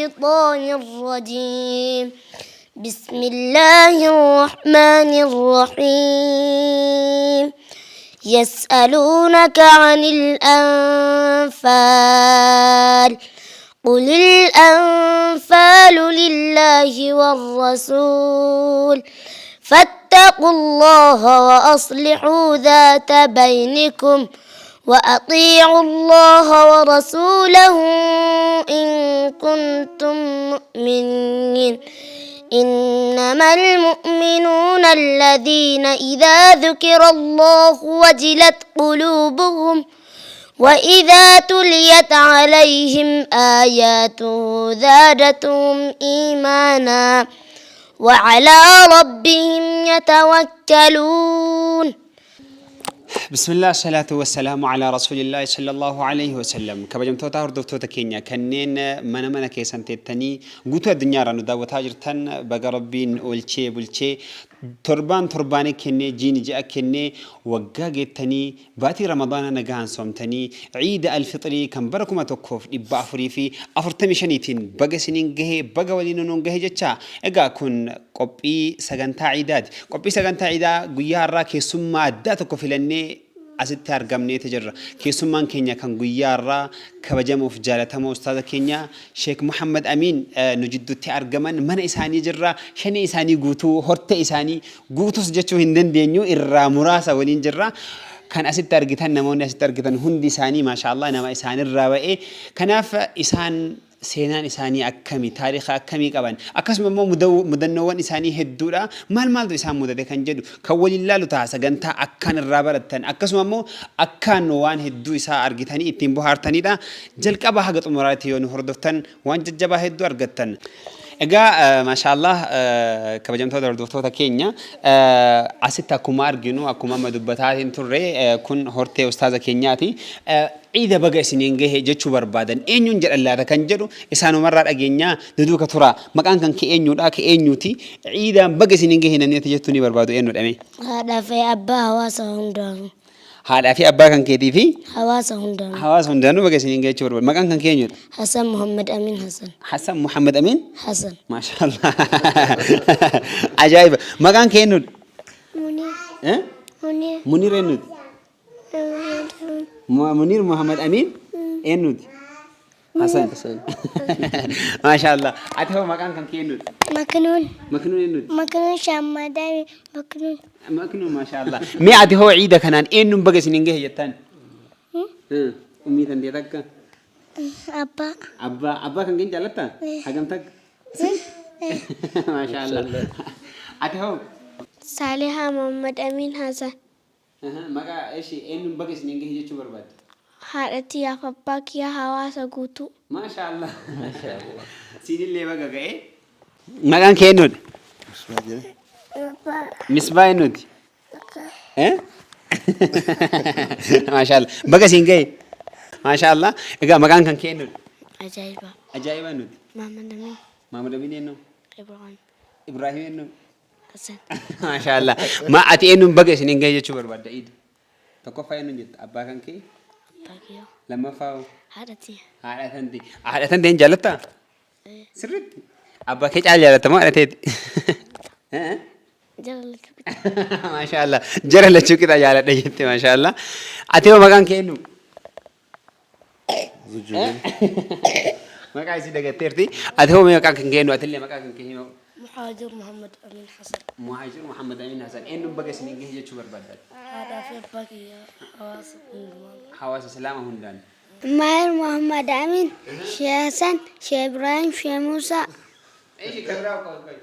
الشيطان الرجيم. بسم الله الرحمن الرحيم. يسألونك عن الأنفال، قل الأنفال لله والرسول، فاتقوا الله وأصلحوا ذات بينكم وأطيعوا الله ورسوله إن كنتم مؤمنين. إنما المؤمنون الذين إذا ذكر الله وجلت قلوبهم وإذا تليت عليهم آياته زادتهم إيمانا وعلى ربهم يتوكلون. Bismillah, salaatu wassalaamu ala rasuulillaahi sallallahu alayhi wasallam. Kabajamtoota hordoftoota keenya kanneen mana mana keessan teettanii guutuu addunyaa irraa nu daawwataa jirtan, baga Rabbiin oolchee bulchee, torbaan torbaanii kennee, jiini ji'a kennee, waggaa geettanii, baatii Ramadaana nagahaan soomtanii, Ciida Alfixrii kan bara 1445iitiin baga isiniin gahee, baga waliin nuun gahe jecha. Egaa kun qophii sagantaa ciidaati. Qophii sagantaa ciidaa guyyaa har'aa keessummaa addaa tokko filannee asitti argamneeti jirra. Keessummaan keenya kan guyyaa har'aa kabajamuuf jaalatamoo ustaaza keenya Sheek Muhammad Amiin nu jidduutti argaman. Mana isaanii jirra. Shanee isaanii guutuu, hortee isaanii guutus jechuu hin dandeenyu, irraa muraasa waliin jirra. Kan asitti argitan, namoonni asitti argitan hundi isaanii, maashaallah, nama isaanirraa ba'e. Kanaaf isaan seenaan isaanii akkami, taariika akkamii qaban, akkasuma immoo mudannoowwan isaanii hedduudha, maal maaltu isaan mudate kan jedhu kan waliin laalu ta'a. Sagantaa akkaan irraa barattan, akkasuma immoo akkaan waan hedduu isaa argitanii ittiin bohaartanidha. Jalqaba haga xumuraatti yoo nu hordoftan waan jajjabaa hedduu argattan. Egaa, maashaallah, kabajamtoota hordoftoota keenya, asitti akkuma arginu, akkuma amma dubbataatiin turre, kun hortee ustaaza keenyaati. Ciida baga isiniin gahe jechuu barbaadan eenyuun jedhan laata kan jedhu isaanumarraa dhageenyaa duduuka tura. Maqaan kan kee eenyuudha, kee eenyuuti? Ciidaan baga isiniin gahe namni ati jettuu ni barbaadu eenyudha mee? Haadhaa fi abbaa, hawaasa hundaanuu. Haadhaa fi abbaa kan keetii fi hawaasa hundaanuu. Hawaasa hundaanuu baga isiniin gahe jechuu barbaadu. Maqaan kan kee eenyudha? Hassan Muhammad Amin Hassan. Hassan Muhammad Amin? Hassan. Maashaallah. Ajaa'iba. Maqaan kee eenyudha? Munir. Eh? Munir. Munir eenyuti? Munir Muhammad Amin eenyuti? Hassan. Maashaallah. Ati hoo, maqaan kan kee eenyudha? Maknuun. Maknuun eenyuti? Maknuun Shammadami. Maknuun. Maknuun, maashaallah. Mee ati hoo, ciida kanaan eenyuun baga isiniin gahe jettaan? Ummii tan ta'e takka. Abbaa. Abbaa kan keenya jaallattaa? Hagam takka? Maashaallah. Ati hoo? Saalihaa Muhammad Amin Hassan. Maqaa ishee eenyuun baga isiniin gahe jechuu barbaadde? Haadha tiyyaaf abbaa kiyya, hawaasa guutuu. Maashaallah. Siinillee baga ga'e. Maqaan kee eenyudha? Misbaa eenyuti? Eh? Maashaallah. Baga siin ga'e. Maashaallah. Egaa maqaan kan kee eenyudha? Ajaa'iba. Ajaa'iba eenyuti? Muhammad Amin. Maamud Amin eenyu? Ibrahim. Ibrahim eenyu? Hassan. Maashaallah. Ma ati eenyuun baga isiniin gahe jechuu barbaadda Iid? Tokkoffaa eenyuun jetta? Abbaa kan kee? Abbaa kiyya. Lammaffaa hoo? Haadha tiyya. Haadha tanti. Haadha tanti hin jaallattaa? Sirriitti. Abbaa kee caala jaalatta moo haadha teeti? Eh? Jara lachuu qixa. Maashaallah. Jara lachuu qixa jaaladha jette, maashaallah. Ati hoo, maqaan kee eenyu? Maqaa isii dagatteerti. Ati hoo, maqaan kan kee eenyu? Atillee maqaa kan kee himi. Muhaajir Muhammad Amin Hassan. Muhaajir Muhammad Amin Hassan. Eenyuun baga isiniin gahe jechuu barbaadda? Haadhaa fi abbaa kiyya, hawaasa hundumaa. Hawaasa Islaama hundaan. Maahir Muhammad Amin. Shee Hassan. Shee Ibrahim. Shee Musa. Eeshi, kan biraa qoy qoy.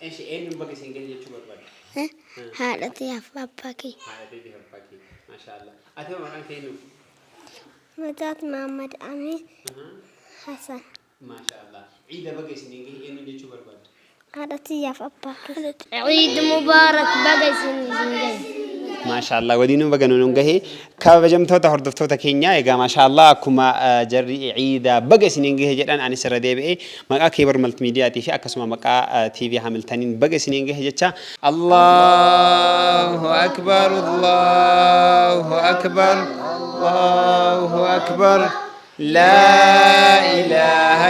Eeshi, eenyuun baga isin gahe jechuu barbaadda? Haadha tiyyaaf abbaa kiyya. Haadha teetii fi abbaa kee. Maashaallah. Ati hoo, maqaan kee eenyu? Mataat Muhammad Amin Hassan. Maashaallah. Ciida baga isiniin gahe eenyuun jechuu barbaadda? Haadha tiyyaaf abbaa kiyya. Ciid Mubaarak, baga isin gahe. Maashaallah, waliinuu baga nuun gahe. Kabajamtoota hordoftoota keenya, egaa maashaallah, akkuma jarri ciida baga isiniin gahe jedhan, anis irra deebi'ee maqaa Keebar Maltimiidiyaatii fi akkasuma maqaa TV Hamiltaniin baga isiniin gahe jecha. Allahu akbar, Allahu akbar, Allahu akbar, laa ilaaha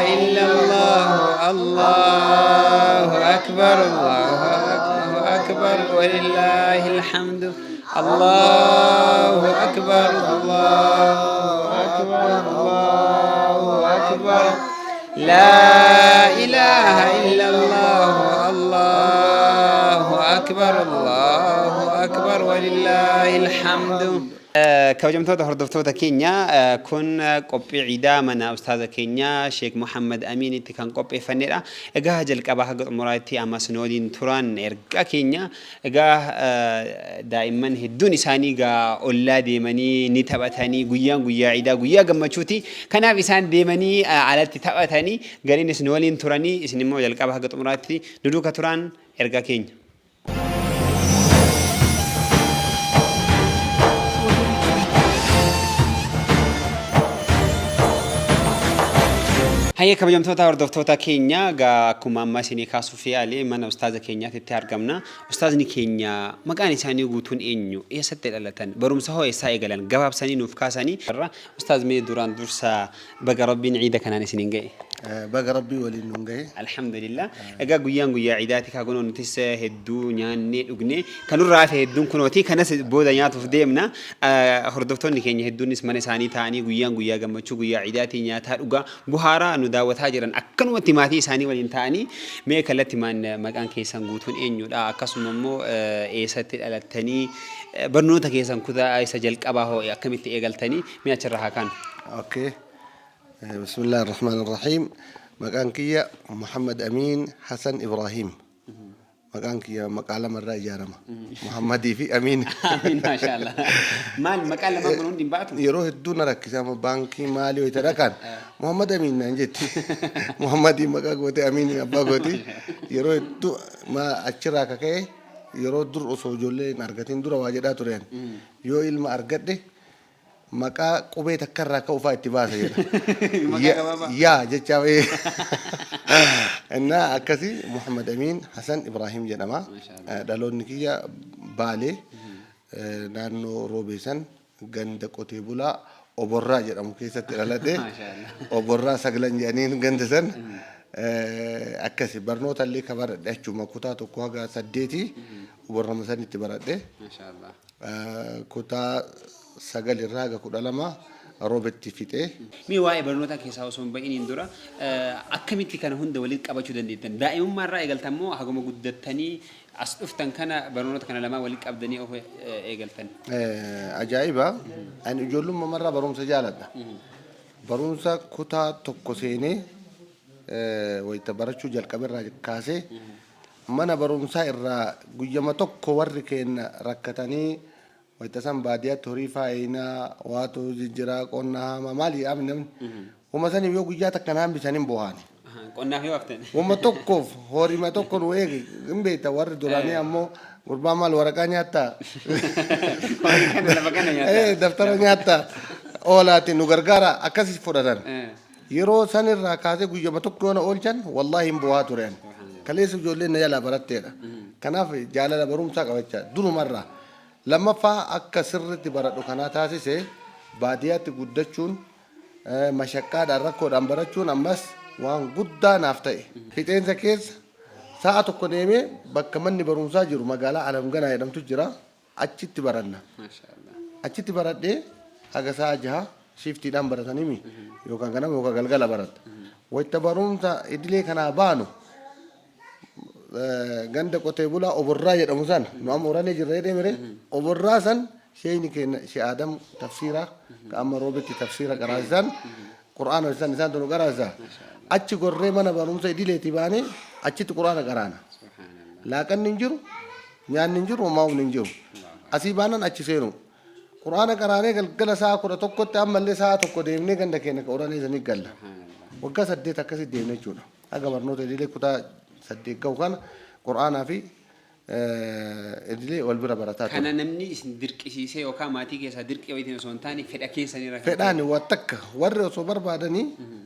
الحمد. الله أكبر، الله أكبر، الله أكبر. لا إله إلا الله، الله أكبر، الله أكبر، ولله الحمد. Kabajamtoota hordoftoota keenya, kun qophii ciidaa mana ustaaza keenya Sheek Muhammad Amiinitti kan qopheeffannedha. Egaa jalqabaa haga xumuraatti ammas nu waliin turan ergaa keenya. Egaa daa'imman hedduun isaanii egaa ollaa deemanii ni taphatanii, guyyaan guyyaa ciidaa guyyaa gammachuuti. Kanaaf isaan deemanii alatti taphatanii, gariinis nu waliin turanii, isin immoo jalqabaa haga xumuraatti nu duuka turan ergaa keenya. Hayyee, kabajamtoota hordoftoota keenya, egaa akkuma amma isinii kaasuuf yaale mana ustaaza keenyaatti argamna. Ustaazni keenya maqaan isaanii guutuun eenyu? Eessatti dhalatan? Barumsa hoo eessaa eegalan? Gabaabsanii nuuf kaasanii. Ustaaz, mee duraan dursa baga Rabbiin ciida kanaan isiniin ga'e. Baga Rabbii waliin nuun gahe. Alhamdulillah. Egaa guyyaan guyyaa ciidaati kaa, kunoo nutis hedduu nyaannee dhugnee, kan nurraa hafe hedduun kunooti, kanas booda nyaatuuf deemna. Hordoftoonni keenya hedduunis mana isaanii taa'anii guyyaan guyyaa gammachuu guyyaa ciidaatii nyaataa dhugaa buhaaraa nu daawwataa jiran, akkanumatti maatii isaanii waliin taa'anii. Mee kallattimaan maqaan keessan guutuun eenyudha? Akkasuma immoo eessatti dhalattanii, barnoota keessan kutaa isa jalqabaa hoo akkamitti eegaltanii? Mee achirraa haa kaanu. Okay. Bismillah ar-Rahmaan ar-Rahiim. Maqaan kiyya Muhammad Amiin Hassan Ibrahim. Maqaan kiyya maqaa lamarraa ijaarama. Muhammadii fi Amiin. Amiin, maashaallah. Maal, maqaan lamaan kun hundi hin baatu? Yeroo hedduu na rakkisa, amma baankii maalii wayita dhaqan Muhammad Amiin naan jetti. Muhammadiin maqaa goote, Amiin abbaa gooti. Yeroo hedduu achirraa kaka'e, yeroo dur osoo ijoollee hin argatin dura waa jedhaa tureen. Yoo ilma argadhe maqaa qubee takkarraa ka'u fa'aa itti baasa jedha. Maqaa gabaabaa. Yaa jechaa innaa akkasii Muhammad Amiin Hassan Ibrahim jedhama. Dhaloonni kiyya Baalee, naannoo Roobeesan, ganda qotee bulaa Oborraa jedhamu keessatti dhalate. Oborraa saglan jedhaniin ganda san. Akkasi barnoota illee ka baradhe achuma, kutaa 1 haga 8 Oborrama sanitti baradhe. Kutaa 9 irraa haga 12 Roobetti fixee. Mee waa'ee barnootaa keessaa osoo hin ba'iniin dura, akkamitti kana hunda walitti qabachuu dandeettan? Daa'imummaa irraa eegaltan moo haguma guddattanii as dhuftan kana barnoota kana lamaan walitti qabdanii of eegaltan? Ajaa'iba! Ani ijoollummaa irraa barumsa jaaladha. Barumsa kutaa 1 seenee wayita barachuu jalqabe irraa kaasee, mana barumsaa irraa guyyama tokko warri keenya rakkatanii, wayita san baadiyyaatti horii faayinaa waatu jijjiraa, qonna haama maali yaamni namni. Wama saniif yoo guyyaa takka na hambisan hin bohaani. Qonnaaf yoo haftan. Wama tokkoof horima tokko nu eegi hin beekta, warri duraanii ammoo gurbaa maal waraqaa nyaattaa? Horii kana lafa kana nyaata. Daftara nyaattaa oolaati nu gargaara akkasis fudhatan. Yeroo san irraa kaasee guyyama tokko yoo na oolchan wallaahi hin bohaa ture ani. Kaleessa ijoolleen na jalaa baratteedha. Kanaaf jaalala barumsaa qabachaa durumarraa. Lammaffaa, akka sirriitti baradhu kanaa taasise baadiyyaatti guddachuun, mashaqqaadhaan rakkoodhaan barachuun ammas waan guddaa naaf ta'e. Fixeensa keessa sa'a tokko deemee bakka manni barumsaa jiru magaalaa Alamganaa jedhamtu jira, achitti baranna. Achitti baradhee haga sa'a 6 shiftiidhaan barataniimi, yookaan ganama yookaan galgala baratta. Wayita barumsa idilee kanaa baanu ganda qotee bulaa Oborraa jedhamu san, nu amma horanee jirra jedhee mire, Oborraa san sheeyni keenya Shee Adam tafsiira ka amma Roobetti tafsiira qaraasisan, Qur'aana san isaan nu qaraasisa, achi gorree mana barumsa idileetii baanee achitti Qur'aana qaraana. Laaqanni hin jiru, nyaanni hin jiru, homaa humni hin jiru. Asii baanan achi seenu. Qur'aana qaraanee galgala sa'a 11tti ammallee sa'a tokko deemnee ganda keenya ka horanee sanii galla. Waggaa 8 akkasitti deemne jechuudha. Haga barnoota idilee kutaa 8 gahu kana Qur'aanaa fi idilee wal bira barataa ture. Kana namni isin dirqisiisee yookaan maatii keessaa dirqii wayitiin osoo hin taane fedha keessanirra kan Fedhaan waa takka warri osoo barbaadanii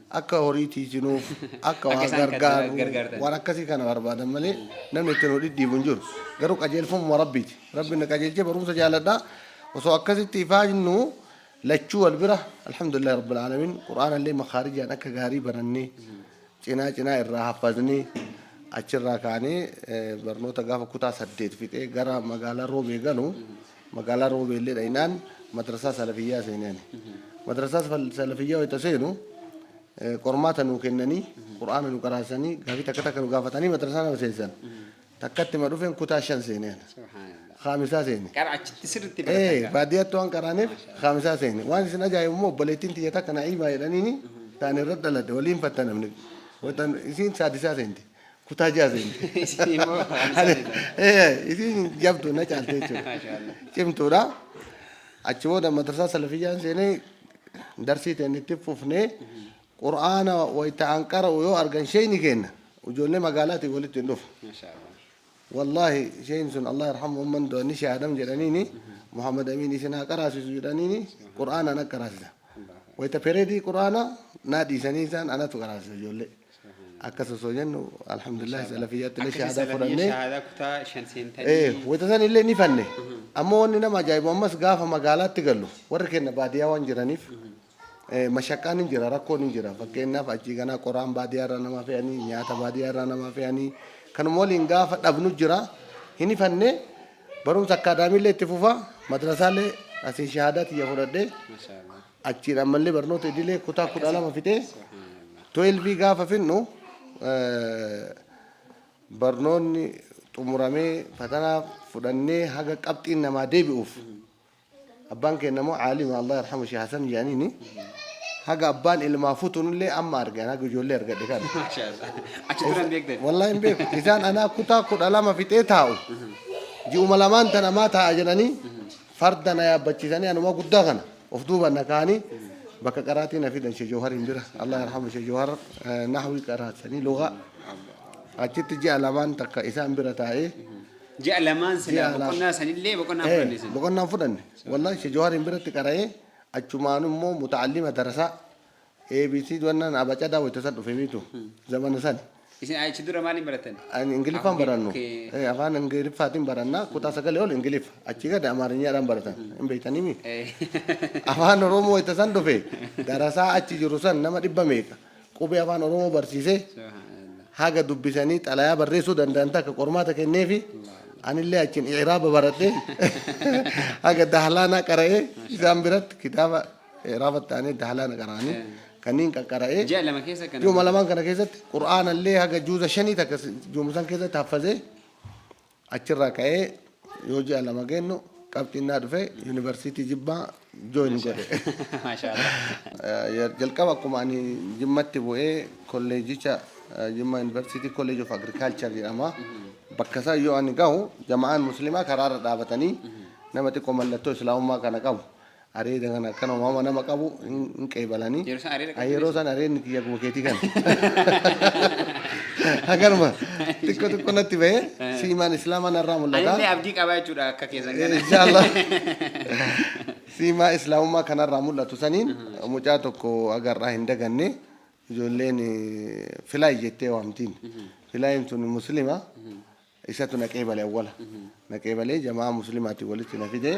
akka horii tiisinuuf akka Akka waa isaan gargaaru gargaartan. waan akkasii kana barbaadan malee namni itti nu dhidhiibu hin jiru. Garuu qajeelfamuma Rabbiiti. Rabbi na qajeelchee barumsa jaaladha. Osoo akkasitti ifaajnu lachuu wal bira, alhamdulillahi rabbil aalamiin, Qur'aana illee makaarijaan akka gaarii barannee, cinaa cinaa irraa haffaznee, Achirraa kaanee barnoota gaafa kutaa 8 fixee gara magaalaa Roobee galu, magaalaa Roobee illee dhaynaan madrasaa Salafiyyaa seenee ani. Madrasaa Salafiyyaa wayita seenu qormaata nuu kennanii, Qur'aana nu qaraasanii, gaafii takka takka nu gaafatanii madrasaa nama seensan. Takkatti ma dhufeen kutaa 5 seenee ani. Khaamisaa seene. Qara achitti sirriitti baratan gaa. Baadiyyaatti waan qaraaneef khaamisaa seene. Waan isin ajaa'ibu immoo obboleettiin tiyya takka Na'iimaa jedhaniini ta'an irra dhaladhe waliin fattanamne. Watan isiin saadisaa seente. Kutaa 6 seente. Isin immoo khaamisaa seentan. Isiin jabdu na caalte jechuudha. Maashaallah. Cimtuudha. Achi booda madrasaa Salafiyyaan seenee darsii teenne itti fufnee, Qur'aana wayta an qara'u yoo argan sheeyni keenna ijoollee magaalaatiin walitti hin dhufu. Maashaallah. Wallahi sheeyni sun, Allah yarhamu, amman du'ani, Shee Adam jedhaniini, Muhammad Amin isin haa qaraasisu jedhaniini, Qur'aana ana qaraasisa. Wayta pereedii Qur'aana naa dhiisanii isaan anatu qaraasisa ijoollee. Akkas osoo jennu, alhamdulillah, Salafiyyaatti illee Akkasii shahaadaa Salafiyya fudhannee. Shahaadaa kutaa 5 seentanii. Wayta san illee ni fanne. Ammoo wanni nama ajaa'ibu ammas gaafa magaalaatti gallu warri keenya baadiyyaa waan jiraniif mashaqqaan hin jira, rakkoon hin jira. Fakkeenyaaf achii ganaa qoraan baadiyyaa irraa namaa fe'anii, nyaata baadiyyaa irraa namaa fe'anii, kanuma waliin gaafa dhabnu jira. Hin ifanne, barumsa akkaadaamiillee itti fufa, madrasaallee asiin shahaadaa tiyya fudhadhee Mashaallah. achiin ammallee barnoota idilee kutaa 12 fixee, 12 gaafa finnu barnoonni xumuramee fatanaa fudhannee haga qabxiin namaa deebi'uuf, abbaan keenya immoo caalima, Allah yarhamu, Sheekh Hasan jedhaniini, haga abbaan ilmaa futunillee amma argan, haga ijoollee argadhe kana. Mashaallah. Achi turan beektan. Wallahi hin beeku. Isaan anaa kutaa 12 fixee taa'u. Ji'uma lamaan tana maa taa'a jedhanii farda na yaabbachiisanii anuma guddaa kana of duuba na kaa'anii bakka qaraatii na fidan, Sheekh Jawhariin bira. Allah yarhamu, Sheekh Jawhar nahwii qaraasanii, lugaa, achitti ji'a lamaan takka isaan bira taa'ee. Ji'a lamaan silaa Ji'a lama. Boqonnaa sanillee boqonnaa fudhanne isin. Boqonnaan fudhanne. Wallahi Sheekh Jawhariin biratti qara'ee achumaan immoo muta'allima darasaa ABC du'annaan abacadaa wayita san dhufe miitu zamana sani. Isin achi dura maaliin baratan? Ani Ingiliffaan barannu. Afaan Ingiliffaatiin baranna, kutaa 9 ol Ingiliffa, achii gadi Amaarinyaadhaan baratan hin beektanii mi? Afaan Oromoo wayita san dhufe darasaa achi jiru san nama dhibba meeqa qubee afaan Oromoo barsiisee Subhanallah. Haga dubbisanii xalayaa barreessuu danda'an takka qormaata kenneefi, anillee achiin i'raaba baradhe, haga dahlaanaa qara'ee isaan biratti kitaaba i'raabatti aanee dahlaana qara'anii kanneen qaqqara'ee. Ji'a 2 keessa kana. Ji'uma lamaan kana keessatti Qur'aanallee haga juuza 5 takka ji'uma san keessatti haffazee, achirraa ka'ee yoo ji'a 2 geennu qabxiin naa dhufe, yuunivarsiitii Jimmaa join godhe. Maashaallah. Jalqaba akkuma ani Jimmatti bu'ee kolleejicha, Jimma University College of Agriculture jedhama. Bakka isaa yoo ani gahu jama'aan muslimaa karaarra dhaabatanii nama xiqqoo mallattoo islaamummaa kana qabu, areeda kana akkana uumama nama qabu hin qeebalanii. Yeroo san areeda qabdu? Yeroo san areedni kiyya akkuma keetii kana. Hagaruma xiqqoo xiqqoo natti bahee siimaan islaamaa narraa mul'ata. Anillee abdii qabaa jechuudha akka keessan kana. Inshallah. Siimaa islaamummaa kanarraa mul'atu saniin mucaa tokko agarraa hin daganne, ijoolleen Filaay jettee waamtiin. Filaayin sun muslima, isatu na qeebale awwala. Na qeebalee jamaa muslimaatiin walitti na fide.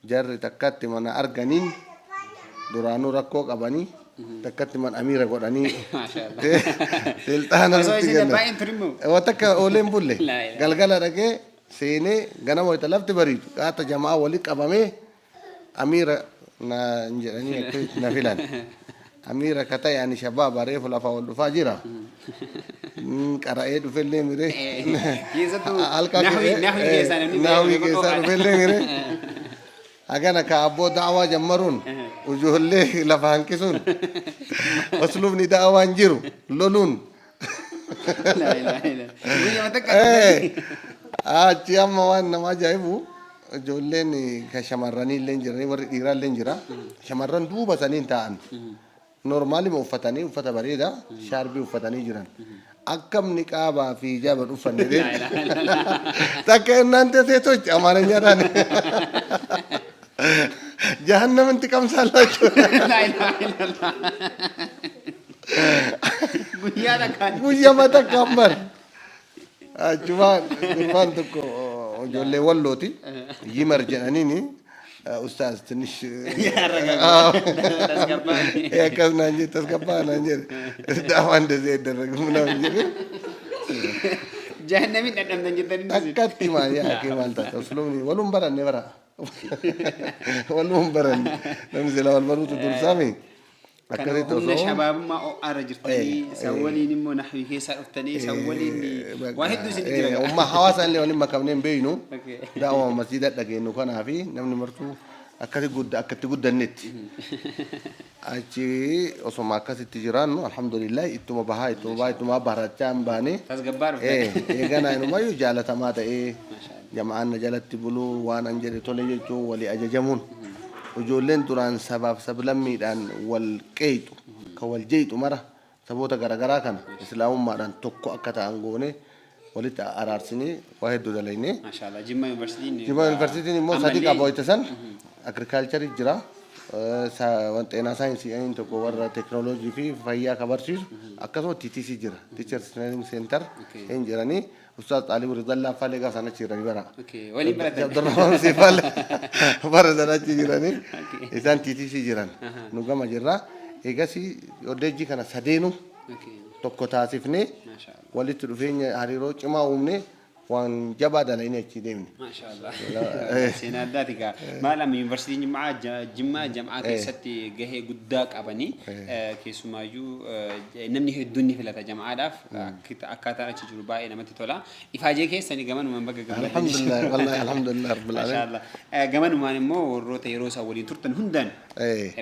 Jarri takkatti mana arganiin duraanuu rakkoo qabanii takkatti man amiira godhanii Maashaallah. silxaana Osoo nutti isin kennan. baay'een turin moo? Waan takka oolee hin bulle. Laa ilaaha. Galgala dhaqee seenee ganama wayita lafti bariitu qaata jamaa walitti qabamee amiira na jedhanii akkasitti na filan. Amiira ka ta'e ani shabaaba reefu lafaa ol dhufaa jira. Qara'ee dhufellee mire. Keessattuu Halkaa nahwi keessaa namni nahwi beeku keessaa qofaadha. dhufellee mire. Hagana ka abboo da'awaa jammaruun ijoollee lafa hanqisuun usluubni da'awaa hin jiru loluun. Laa ilaaha illallah. Guyyama takka. Achi amma waan nama ajaa'ibu ijoolleen kan shamarranii illee jiranii, warri dhiiraa illee jira. Shamarran duuba saniin taa'an. Normaalima uffatanii, uffata bareedaa shaarbii uffatanii jiran. Akkam niqaabaa fi hijaaba hin uffanne dee. Laa ilaaha illallah. Takka እናንተ ሴቶች አማርኛዳን ጀሀነምን ትቀምሳላችሁ። Laa ilaaha illallah. Guyyaa takkaan. Guyyama takkaan bar. Achumaan gurbaan tokko ijoollee Wallooti. Yimar jedhaniini, ustaaz ትንሽ akkas naan jedhe, tasgabbaa naan jedhe, ዳዋ እንደዚህ አይደረግም ምናምን jedhe. Jahannamiin dhandhamtan jettanii. Takkatti maal yaa kee maal taate usluubni waluun baranne bara. Waluun baranne namni silaa wal baruutu dursaami. Kana Akkasitti humna osoo shabaabummaa ho'aarra jirtanii san waliin immoo nahwii keessaa dhuftanii san waliin waa hedduu isin jira. Umma hawaasa illee waliin makamnee hin beeknu. Okay. Daa'uma masjiida dhageenyu kanaa fi namni martuu akkasi gudda akkatti guddannetti. Achi osoma akkasitti jiraannu alhamdulillah ittuma bahaa ittuma bahaa ittuma barachaa hin baane. Tasgabbaa dhuftan. Eeganaa inumayyuu jaalatamaa ta'ee jama'aan na jalatti buluu waan an jedhe tole jechuun walii ajajamuun ijoolleen duraan sabaaf sablammiidhaan wal qeexu kan wal jeexu mara saboota garaagaraa kana islaamummaadhaan tokko akka ta'an goone walitti araarsinee waa hedduu dalagne. Maashaallah Jimma Yuunivarsiitiin. Jimma Yuunivarsiitiin immoo sadi qaba wayita san agirikaalcharii jira. Xeenaa saayinsii inni tokko warra teekinooloojii fi fayyaa kan barsiisu akkasuma TTC jira. Teachers Training Center hin jiranii. Ustaaz Xaalib Rizallaa Faalee gaafa sana achi jiranii bara. Okay, waliin baratan. Abdurrahman Siifaalee bara sana achi jiranii. Isaan TTC jiran. Nu gama jirra. Eegasii kolleejjii kana sadeenu tokko taasifnee Maashaallah. walitti dhufeenya hariiroo cimaa uumne waan jabaa dalagnee achi deemne. Maashaallah. Seenaa addaati gaa. Maal amma yuunivarsiitiin Jimmaa Jimmaa jam'aa keessatti gahee guddaa qabanii keessumaayyuu namni hedduun ni filata jam'aadhaaf akkaataan achi jiru baay'ee namatti tola. Ifaajee keessanii gamanumaan baga gammaddan. Alhamdulillah wallahi alhamdulillah rabbil alamin. Maashaallah. Gamanumaan immoo warroota yeroo isaan waliin turtan hundaan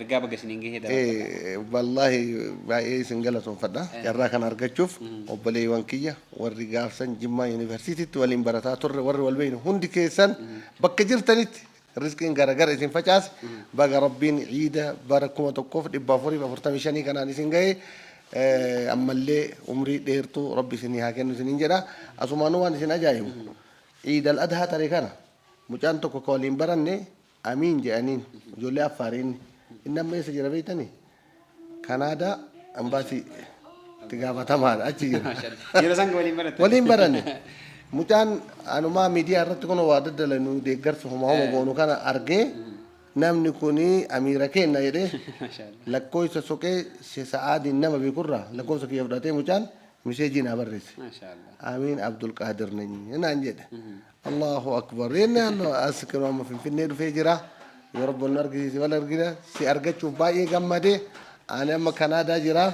ergaa baga isiniin gahee dabarfata. Wallahi baay'ee isin galatoonfadha. Carraa kana argachuuf obboleewwan kiyya warri gaafsan Jimmaa Yuunivarsiitiitti waliin barataa turre warri wal beeknu hundi keessan bakka jirtanitti rizqiin garagara isin facaase baga rabbiin ciida bara 1445 kanaan isin ga'e ammallee umrii dheertuu rabbi isinii haa kennu isiniin jedha. Asumaanuu waan isin ajaa'ibu ciida al-adhaa tare kana mucaan tokko ka waliin baranne amiin jedhaniin ijoollee affaariin inni amma eessa jira beektanii? Kanaadaa ambaasii itti gaafatamaadha achi jira. Maashaallah. Yeroo isaan waliin baratan. Waliin baranne mucaan anumaa miidiyaa irratti kun waa daddalanu deeggarsa homa homa goonu kana argee namni kuni amiira kenna jedhee Maashaallah. lakkoofsa soqee sa'aadiin nama beekurraa lakkoofsa kiyya fudhatee mucaan miseejii naa barreesse. Maashaallah. Amiin Abdulqaadir naan jedhe. Allahu akbar. Inni as kan amma Finfinnee dhufee jira. Yoo rabbi nu argisiise wal argina si argachuuf baay'ee gammadee ani amma Kanaadaa jira.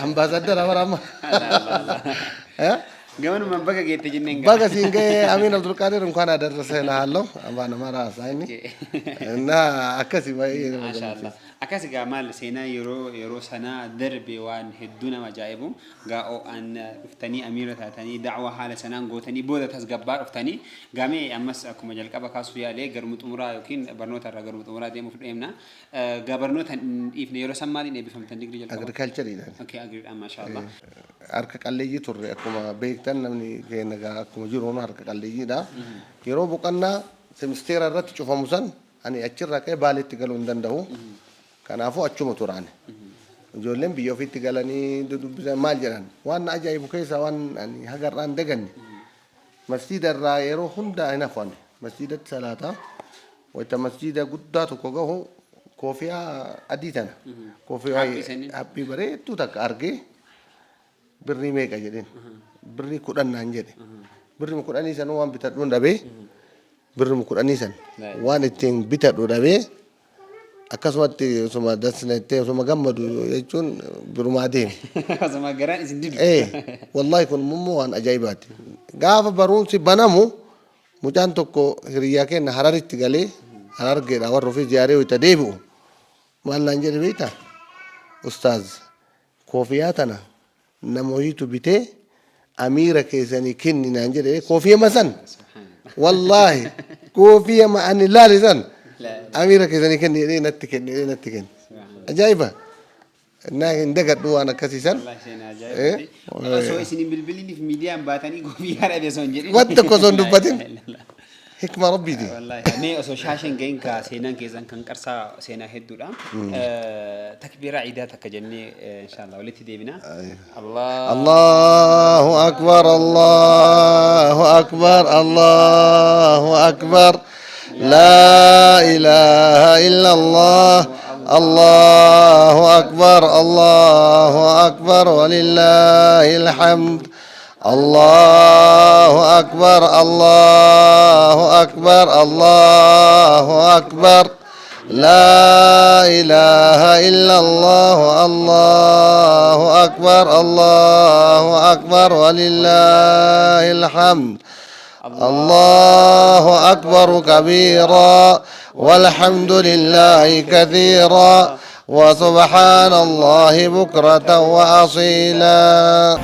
Ambaasaddara bara amma. Gamanumaan baga geette jenneen gaa. Baga siin ga'ee Amiin Abdulqaadir እንኳን አደረሰህ እልሃለሁ። Afaan Amaaraa haasaa inni. እና akkasi baay'ee nama Maashaallah. gammachiisa. Akkas egaa maal seenaa yeroo yeroo sanaa darbe waan hedduu nama ajaa'ibu gaa oo'aan dhuftanii amiira taatanii da'waa haala sanaan gootanii booda tasgabbaa dhuftanii gaamee ammas akkuma jalqaba kaasuu yaalee garuma xumuraa yookiin barnoota irraa garuma xumuraa deemuuf deemna. Gaa barnoota hin dhiifne yeroo san maaliin eebbifamtan digrii jalqaba? Agirikaalchariidhaan. Okay, agriidhaan maashaallah. Harka qalleeyyii turre akkuma beektan namni keenya gaa akkuma jiru harka qalleeyyiidha. Yeroo boqonnaa semisteera irratti cufamu san ani achirraa ka'ee baaleetti galuu hin danda'u. Kanaafuu achuma turaan. Ijoolleen biyya ofiitti galanii dudubbisan maal jedhan waan na ajaa'ibu keessaa waan ani hagarraan daganne masjiida irraa yeroo hunda hin hafu ani masjiidatti salaataa wayita masjiida guddaa tokko gahu koofiyaa adii tana koofiyaa Haphii saniin? Haphii bareedduu takka argee birrii meeqa jedheen birrii 10 naan jedhe birrii 10 san waan bitadhuun dhabee birrii 10 san waan ittiin bitadhu dhabee akkasumatti osuma dasnettee osuma gammadu jechuun birumaa deeme. Osuma garaan isin didu. Wallahi kun immoo waan ajaa'ibaati. Gaafa barumsi banamu mucaan tokko hiriyyaa keenya Hararitti galee Harargeedha warra ofii ziyaaree wayita deebi'u maal naan jedhe beektaa? Ustaaz koofiyaa tana nama wayiitu bitee amiira keessanii kenni naan jedhe koofiyama san. Wallaahi koofiyama ani laale san amiira keessanii kenni jedhee natti kenne jedhee natti kenne. Ajaa'iba. Naa hin dagadhu waan akkasii san. Wallahi seenaa ajaa'ibaati. Osoo isin hin bilbiliniif miidiyaan baatanii koofiyaa dhabe osoo hin jedhin. Waan tokko osoo hin dubbatin. Hikma rabbiiti. Wallahi mee osoo shaasheen gahin kaa seenaan keessan kan qarsaa seenaa hedduudha. Takbiiraa ciidaa takka jennee inshallah walitti deebina. Allah. الله أكبر الله أكبر الله أكبر لا إله إلا الله الله أكبر الله أكبر ولله الحمد. الله أكبر الله أكبر الله أكبر لا إله إلا الله الله أكبر الله أكبر ولله الحمد الله أكبر كبيرا والحمد لله كثيرا وسبحان الله بكرة وأصيلا.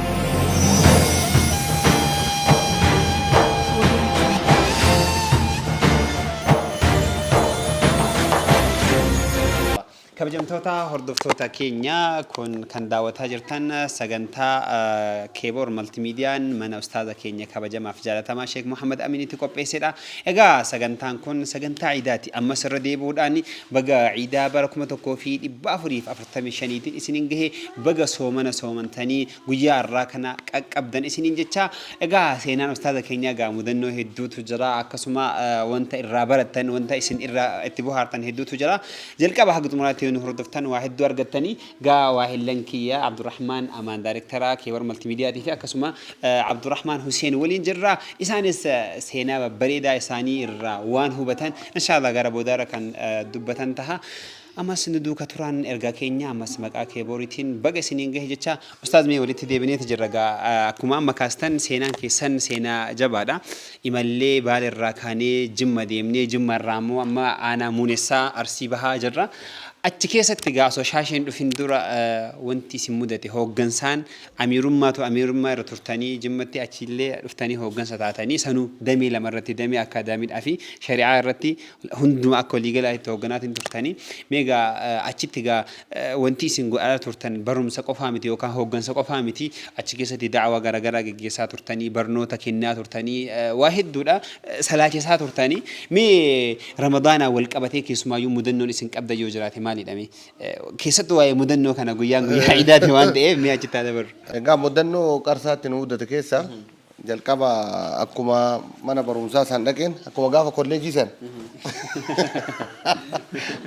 Kabajamtoota hordoftoota keenya, kun kan daawwataa jirtan sagantaa Keeboor Maltimiidiyaan mana ustaaza keenya kabajamaaf jaalatamaa Sheek Muhammad Aminitti qopheessedha. Egaa sagantaan kun sagantaa Iidaati. Ammas irra deebi'uudhaan baga Iidaa bara 1445tiin isiniin gahe, baga soomana soomantanii guyyaa har'aa kana qaqqabdan isiniin jecha. Egaa seenaan ustaaza keenyaa egaa mudannoo hedduutu jira, akkasuma wanta irraa barattan, wanta isin irraa itti bohaartan hedduutu jira. Jalqaba haga xumuraatti yoo nu hordoftan waa hedduu argattanii. Gaa waahillan kiyya Abdurrahmaan Amaan, daayirektara Keewar Maltimiidiyaatii fi akkasuma Abdurrahmaan Huseen waliin jirra. Isaanis seenaa babbareedaa isaanii irraa waan hubatan inshaallah gara boodaarra kan dubbatan taha. Ammas nu duuka turaan ergaa keenya. Ammas maqaa Keebooriitiin baga isiniin gahe jecha. Ustaaz, mee walitti deebineeti jirra. Gaa akkuma amma kaastan seenaan keessan seenaa jabaadha. Imallee Baale irraa kaanee Jimma deemnee, Jimma irraa immoo amma aanaa Muunessaa Arsii Bahaa jirra. Achi keessatti gaa osoo Shaasheen dhufin dura wanti isin mudate hooggansaan amiirummaatu, amiirummaa irra turtanii Jimmatti, achiillee dhuftanii hooggansa taatanii, sanuu damee lama irratti, damee akkaadaamiidhaa fi shari'aa irratti hunduma akka waliigalaa itti hoogganaatiin turtanii. Mee egaa achitti egaa wanti isin godhaa turtan barumsa qofaa miti yookaan hooggansa qofaa miti. Achi keessatti da'awaa garaagaraa geggeessaa turtanii, barnoota kennaa turtanii, waa hedduudha salaachisaa turtanii. Mee Ramadaanaa wal qabatee keessumaayyuu mudannoon isin qabda yoo jiraate maalidha mee? Keessattuu waa'ee mudannoo kana, guyyaan guyyaa iidaati waan ta'eef, mee achitti haa dabarru. Egaa mudannoo Qarsaatti nu mudate keessa jalqaba akkuma mana barumsaa san dhaqeen, akkuma gaafa kolleejii san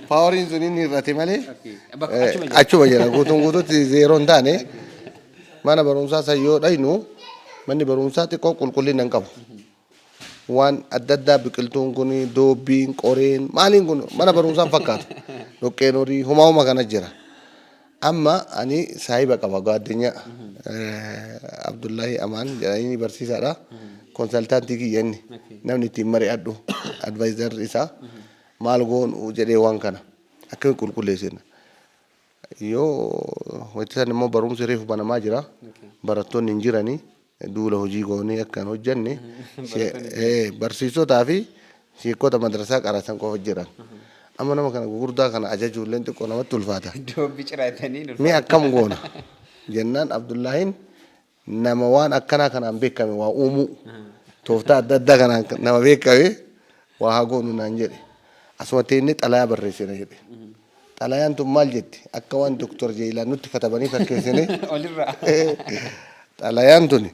poweriin sun inni hir'ate malee Achuma jira. Achuma jira, guutuun guutuutti zeeroo hin taane. Mana barumsaa san yoo dhaynu, manni barumsaa xiqqoo qulqullina hin qabu. Waan adda addaa, biqiltuun kun, doobbiin, qoreen, maaliin kun mana barumsaan fakkaatu. Dhoqqeen horii humaa huma kana jira. Amma ani saahiba qaba, gaaddenya Abdullahi Amaan jedhanii, barsiisaadha. Consultantii kiyya inni. Namni ittiin mari'adhu advisor isaa. Maal goonu jedhee, waan kana akkamiin qulqulleessina. Yoo wanti immoo barumsi reefu banamaa jira. Barattoonni hin jiranii. Duula hojii goonee akka hin hojjenne, barsiisotaa fi sheekota madrasaa qarasan qofa jiran. Amma nama kana gugurdaa kana ajajuullee xiqqoo namatti ulfaata. Doobbi ciraatanii. Mee akkam goona jennaan, Abdullaahin nama waan akkanaa kanaan beekame, waa uumuu tooftaa adda addaa kanaan nama beekame, waa haa goonu naan jedhe. Asuma teennee xalayaa barreessina jedhe. Xalayaan tun maal jetti? Akka waan Doktor Jeeyilaan nutti katabanii fakkeessine. Olirraa. Xalayaan tun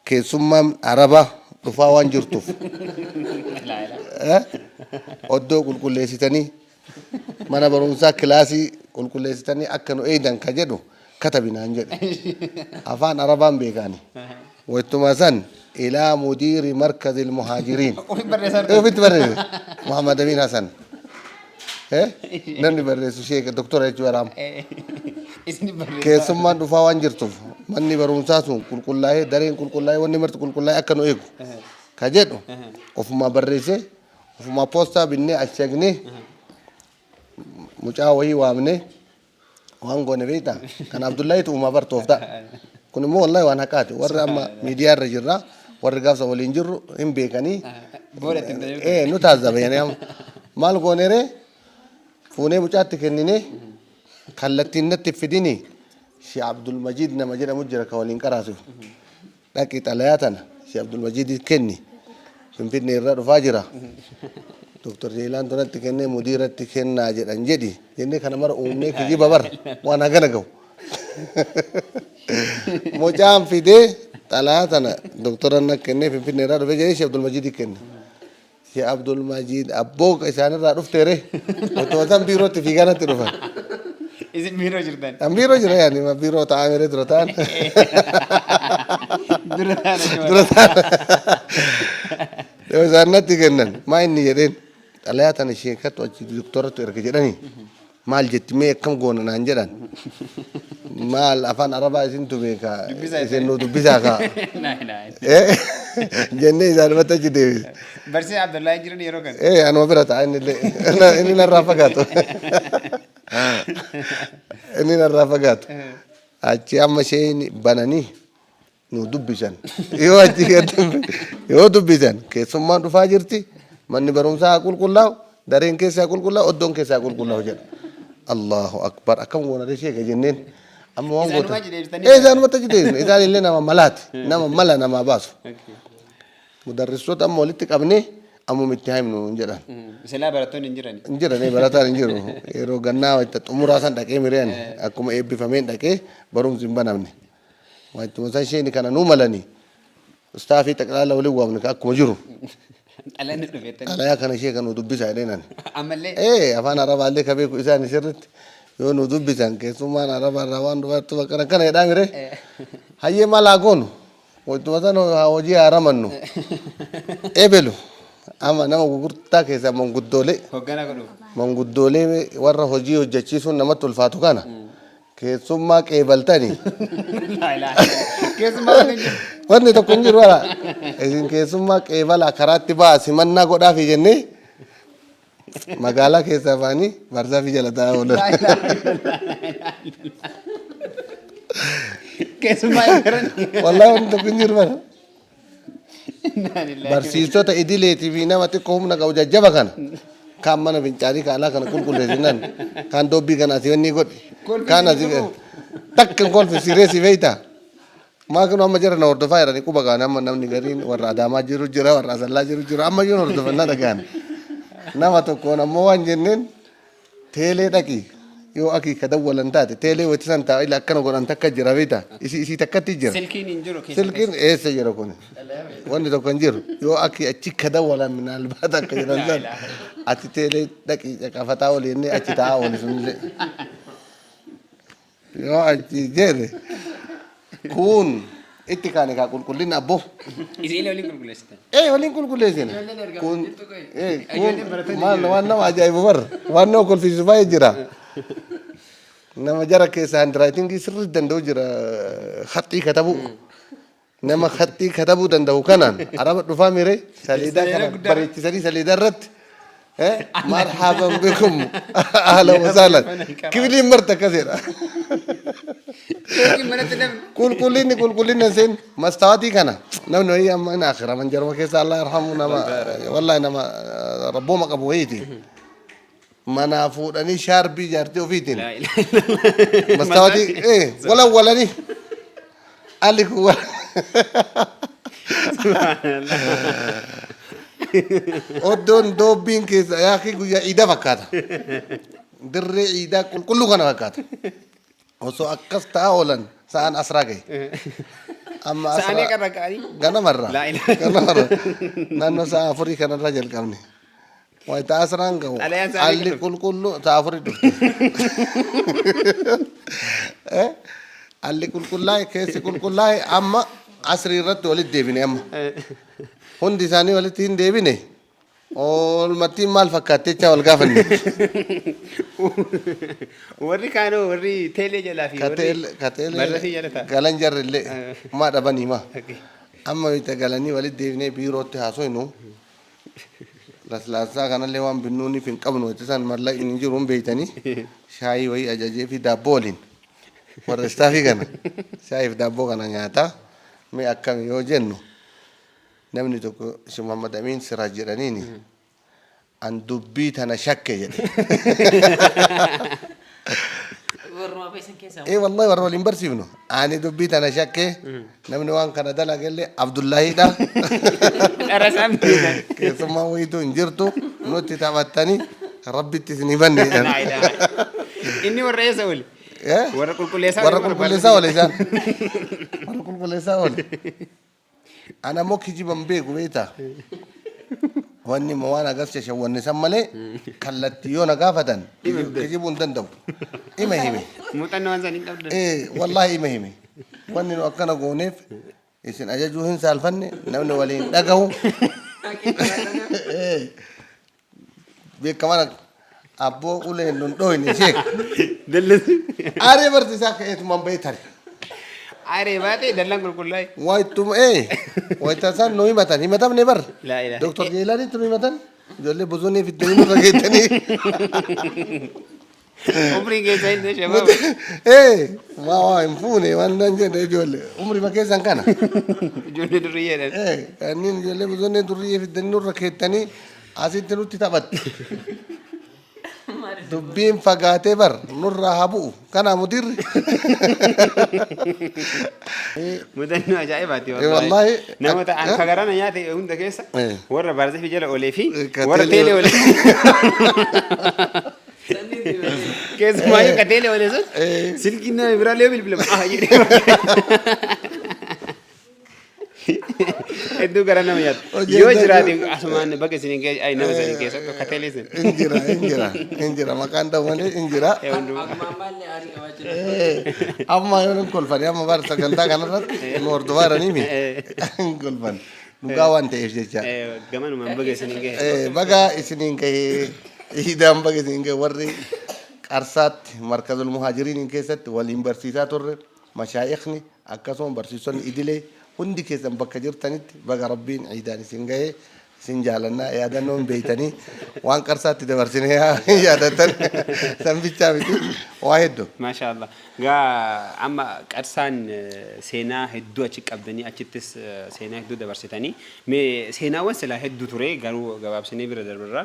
keessummaan Arabaa dhufaa waan jirtuuf, oddoo qulqulleessitanii, mana barumsaa kilaasii qulqulleessitanii akka nu eeydan ka jedhu katabi naan jedhe. Afaan Arabaan beekaani. Waytuma san إلى مدير مركز المهاجرين. Ofi barreessaa. Ofitti barreesse. Muhammad Amin Hassan. Namni barreessu sheeka doktora jechuu baraama. Isin barreessaa. Keessummaan dhufaa waan jirtuuf manni barumsaa sun qulqullaa'ee, dareen qulqullaa'ee, wanni marti qulqullaa'ee akka nu eegu ka jedhu ofumaa barreessee, ofumaa poostaa binnee, ashagnee, mucaa wayii waamnee waan goone beektaa. Kan Abdullaahitu uumaa bar tooftaa kun immoo wallahi waan haqaati. Warri amma miidiyaa irra jirra, warri gaafsa waliin jirru hin beekanii. Booda ittiin tajaajilu. Nu taazzabe. Amma maal gooneree, fuunee mucaatti kenninee, kallattiin natti fidini, Shee Abdulmajiid nama jedhamu jira ka waliin qaraasifu, dhaqi xalayaa tana Shee Abdulmajiid kenni, Finfinnee irra dhufaa jira, Doktor Jeelaan tunatti kennee mudiiratti kennaa jedhan jedhi jennee, kana mara uumnee, kijiba bar waan hagana gahu. Mucaan fidee xalayaa tana doktora na kennee, Finfinnee irraa dhufee jedhee Shee Abdulmajiid kenne. Shee Abdulmajiid abboo isaanirraa dhufteere, otoo san biirootti fiiganatti dhufan. Isin biiroo jirtan. An biiroo jira, yaani biiroo taa'aa mere dura ta'an. Dura taana. Dura taana. Yoo isaan natti kennan maa inni jedheen, xalayaa tana sheekatu achi doktoratu erga jedhanii, maal jetti, mee akkam goona naan jedhan, maal afaan Arabaa isintu beeka, Dubbisaa. Isin nu dubbisaa kaa Naa naa. Jennee isaanumatti achi deebise. Barsiisaa Abdullahi jiran yeroo kana. Ee, anuma bira ta'a inni illee. Inni narraa fagaatu. Inni narraa fagaatu. Achi amma isheen bananii nu dubbisan. Yoo achi yoo dubbisan, keessummaan dhufaa jirti, manni barumsaa haa qulqullaa'u, dareen keessa haa qulqullaa'u, iddoon keessa haa qulqullaa'u jedha. Allahu akbar, akkam goona ree sheeka jenneen. Amma waan Isaanuma goota. achi deebistanii? Ee, isaanumatti achi deebisne. Isaan illee nama malaati. Nama mala namaa baasu. Mudarristoota amma walitti qabnee ammuma itti haa himnu hin jedhan. Silaa barattoonni hin jiran. Hin jiran, barataan hin jiru. Yeroo gannaa wayita xumuraa san dhaqee mireen akkuma eebbifameen dhaqee, barumsi hin banamne. Wayituma san isheen kana nuu malanii istaafii xaqlaala waliin waamne akkuma jiru. Xalayaan dhufeettanii. Xalayaa kana ishee kan nu dubbisaa jedheen ani. Ammallee. Ee, afaan Arabaallee ka beeku isaan sirritti yoo nu dubbisan, keessummaan Arabaa irraa waan dubartu akkana kana jedhaa mire. Hayyee, maal haa goonu? Wayituma san hojii haa ramannu. Ebelu amma nama gurgurtaa keessaa manguddoolee. Hoggana godhuuf. Manguddoolee warra hojii hojjechiisuun namatti ulfaatu kana keessummaa qeebaltanii. Laa ilaaha. Keessumaa wanni hin jiru. Wanni tokko hin jiru ala. Isin keessummaa qeebalaa, karaatti ba'a, simannaa godhaafi jennee magaalaa keessaa ba'anii barzaafii jala taa'aa oolan. Laa ilaaha. Keessumaa hin jiran. Wallaahi wanni tokko hin jiru bara. Barsiistota idileetii fi nama xiqqoo humna qabu jajjaba kana. Kaan mana fincaanii kaalaa kana qulqulleessinan, kaan doobbii kana asii wanni godhi. Kaan asii takka hin kolfi siree si beeyta. Maa kun amma jara na hordofaa jiranii quba gaan, amma namni gariin warra Adaamaa jiru jira, warra Asallaa jiru jira, amma iyyuu hordofan na dhagaan. Nama tokkoon ammoo waan jenneen, teelee dhaqi, yoo akii ka dawwalan taate teelee wayita san ta'a ila akkana godhan takka jira beekta, isii takkatti jira. Silkiin hin jiru keessa. Silkiin eessa jira kun? Wanni tokko hin jiru. Yoo akki achi ka dawwalan minaalbaata akka jiran san ati teelee dhaqi caqafataa oli jennee achi taa'aa oli sunillee. Yoo achi jedhe kun itti kaane kaa qulqullina abboo. Isin waliin qulqulleessitan. Ee, waliin qulqulleessina. Kun ee kun maal, waan nama ajaa'ibu bar, waan nama kolfisiisu baay'ee jira. Nama jara keessa handwritingii sirrii danda'u jira, haxxii katabuu. Nama haxxii katabuu danda'u kanaan Araba dhufaa miree saleedaa kana bareechisanii saleedaa irratti marhaban bikum, ahlan wa sahlan, kifiliin marti akkasidha. Yookiin manatti namni. Qulqullinni qulqullina seen mastaawatii kana namni wayii amma in akhira man jarma keessa, Allah yarhamu, nama wallahi nama rabbooma qabu wayiiti. Manaa fuudhanii shaarbii jaartii ofiitiin Laa ilaaha illallah. mastaawatii walawwalanii alli kun Subhanallah. Oddoon doobbiin keessa yaakii guyyaa iidaa fakkaata. Dirree iidaa qulqulluu kana fakkaata. Osoo akkas ta'aa oolan sa'aan asraa gahe. Amma Sa'aan asraa meeqa irra ka'anii? Ganamarra. Laa ilaaha. Ganamarra. Naannoo sa'a 4 kanarra jalqabne. Wayita asraan gahu Xalayaan sa'a meeqa alli dhufte? qulqulluu sa'a 4 dhufte. Eh? Alli qulqullaa'e, keessi qulqullaa'e, amma asrii irratti walitti deebine amma. Hundi isaanii walitti hin deebine. Oolmattiin maal fakkaatte jechaa wal gaafanne. Warri kaanoo, warri teelee jalaa fi warri Kateelee barrasii jala ta'a. Galan jarri illee maa dhabanii maa. Amma wayita galanii walitti deebinee biirootti haasofnu, laslaassaa kanallee waan binnuuniif hin qabnu, wayita isaan mallaqni hin jiru hin beeytanii, shaayii wayii ajajee fi daabboo waliin warra istaafii kana shaayii fi daabboo kana nyaataa, mee akkami yoo jennu, namni tokko si Muhammad Amiin Siraaj jedhaniini, an dubbii tana shakke jedhe. Warruma isin keessaa. Ee wallahi, warra waliin barsiifnu. Ani dubbii tana shakke, namni waan kana dalagellee Abdullahiidha. Dhara isaan beekan. Keessummaan wayituu hin jirtu, nutti taphattanii Rabbitti isin himanne jedhan. Laa ilaaha. Inni warra eessa oole? Eh? Warra qulqulleessaa Warra oole, warra qulqulleessaa oole isaan. Warra qulqulleessaa oole. Ana immoo kijiban beeku beektaa. Wanni immoo waan agas shashawwanne san malee kallattii yoo na gaafatan kijibuu hin danda'u. Ima hime. Muuxannoo waan san hin qabdan. Ee wallahi, ima hime. Wanni nu akkana gooneef Isin ajajuu hin saalfanne namni waliin dhagahu. Beekamaan abboo uleen nun dhooyne sheek. Dallas. Aaree barsiisaa ka'eetumaan bahee tare. Aaree baatee dallaan qulqullaa'e. Wayituma ee wayita isaan nu himatan himatamne bar. Laa ilaaha. Doktor Jeelaaniitti nu himatan ijoollee bosonii fiddanii nurra geettanii. Umriin keessa hin shabaaba. Ee maa waa hin fuune waan nan jedhe ijoollee umrii keessan kana. Ijoollee duriyyeedhaan. Ee kanneen ijoollee bosonii durriyyee fiddanii nurra keettanii asitti nutti taphatti. Dubbiin fagaatee bar nurraa haa bu'u kanaa mudirri. Mudannoo ajaa'ibaati Wallaahi. Namoota an kagarana nyaate hunda keessa warra baarzafi jala olee fi Ka warra teelee teelee olee. Keessumaayyuu ka teelee olee sun silkiin nama biraallee yoo bilbilama ah jedhee hedduu gara nama nyaata. Hojii Yoo adda jiraate asumaan bakka isin hin ay nama isin keessa ka teelee sun. Hin jira hin jira hin jira maqaan ta'u malee hin jira. Hundumaa. Akkuma ammaallee aarii qabaachuu Amma yoo hin kolfani amma bara sagantaa kanarratti nu hordofaa jiraniimi hin kolfan dhugaa waan ta'eef jecha. Gamanumaan baga isin hin gahe. Baga isiniin gahee iidaan baga isiniin gahe warri qarsaatti markazul muhaajiriin keessatti waliin barsiisaa turre mashaayikhni akkasuma barsiisonni idilee hundi keessan bakka jirtanitti baga rabbiin iidaan isin gahee isin jaalannaa yaadannoon beeytanii waan qarsaatti dabarsinee yaadattan san bichaa miti waa hedduu. Maasha Allah. Gaa amma qarsaan seenaa hedduu achi qabdanii achittis seenaa hedduu dabarsitanii mee seenaawwan silaa hedduu ture garuu gabaabsinee bira darbirra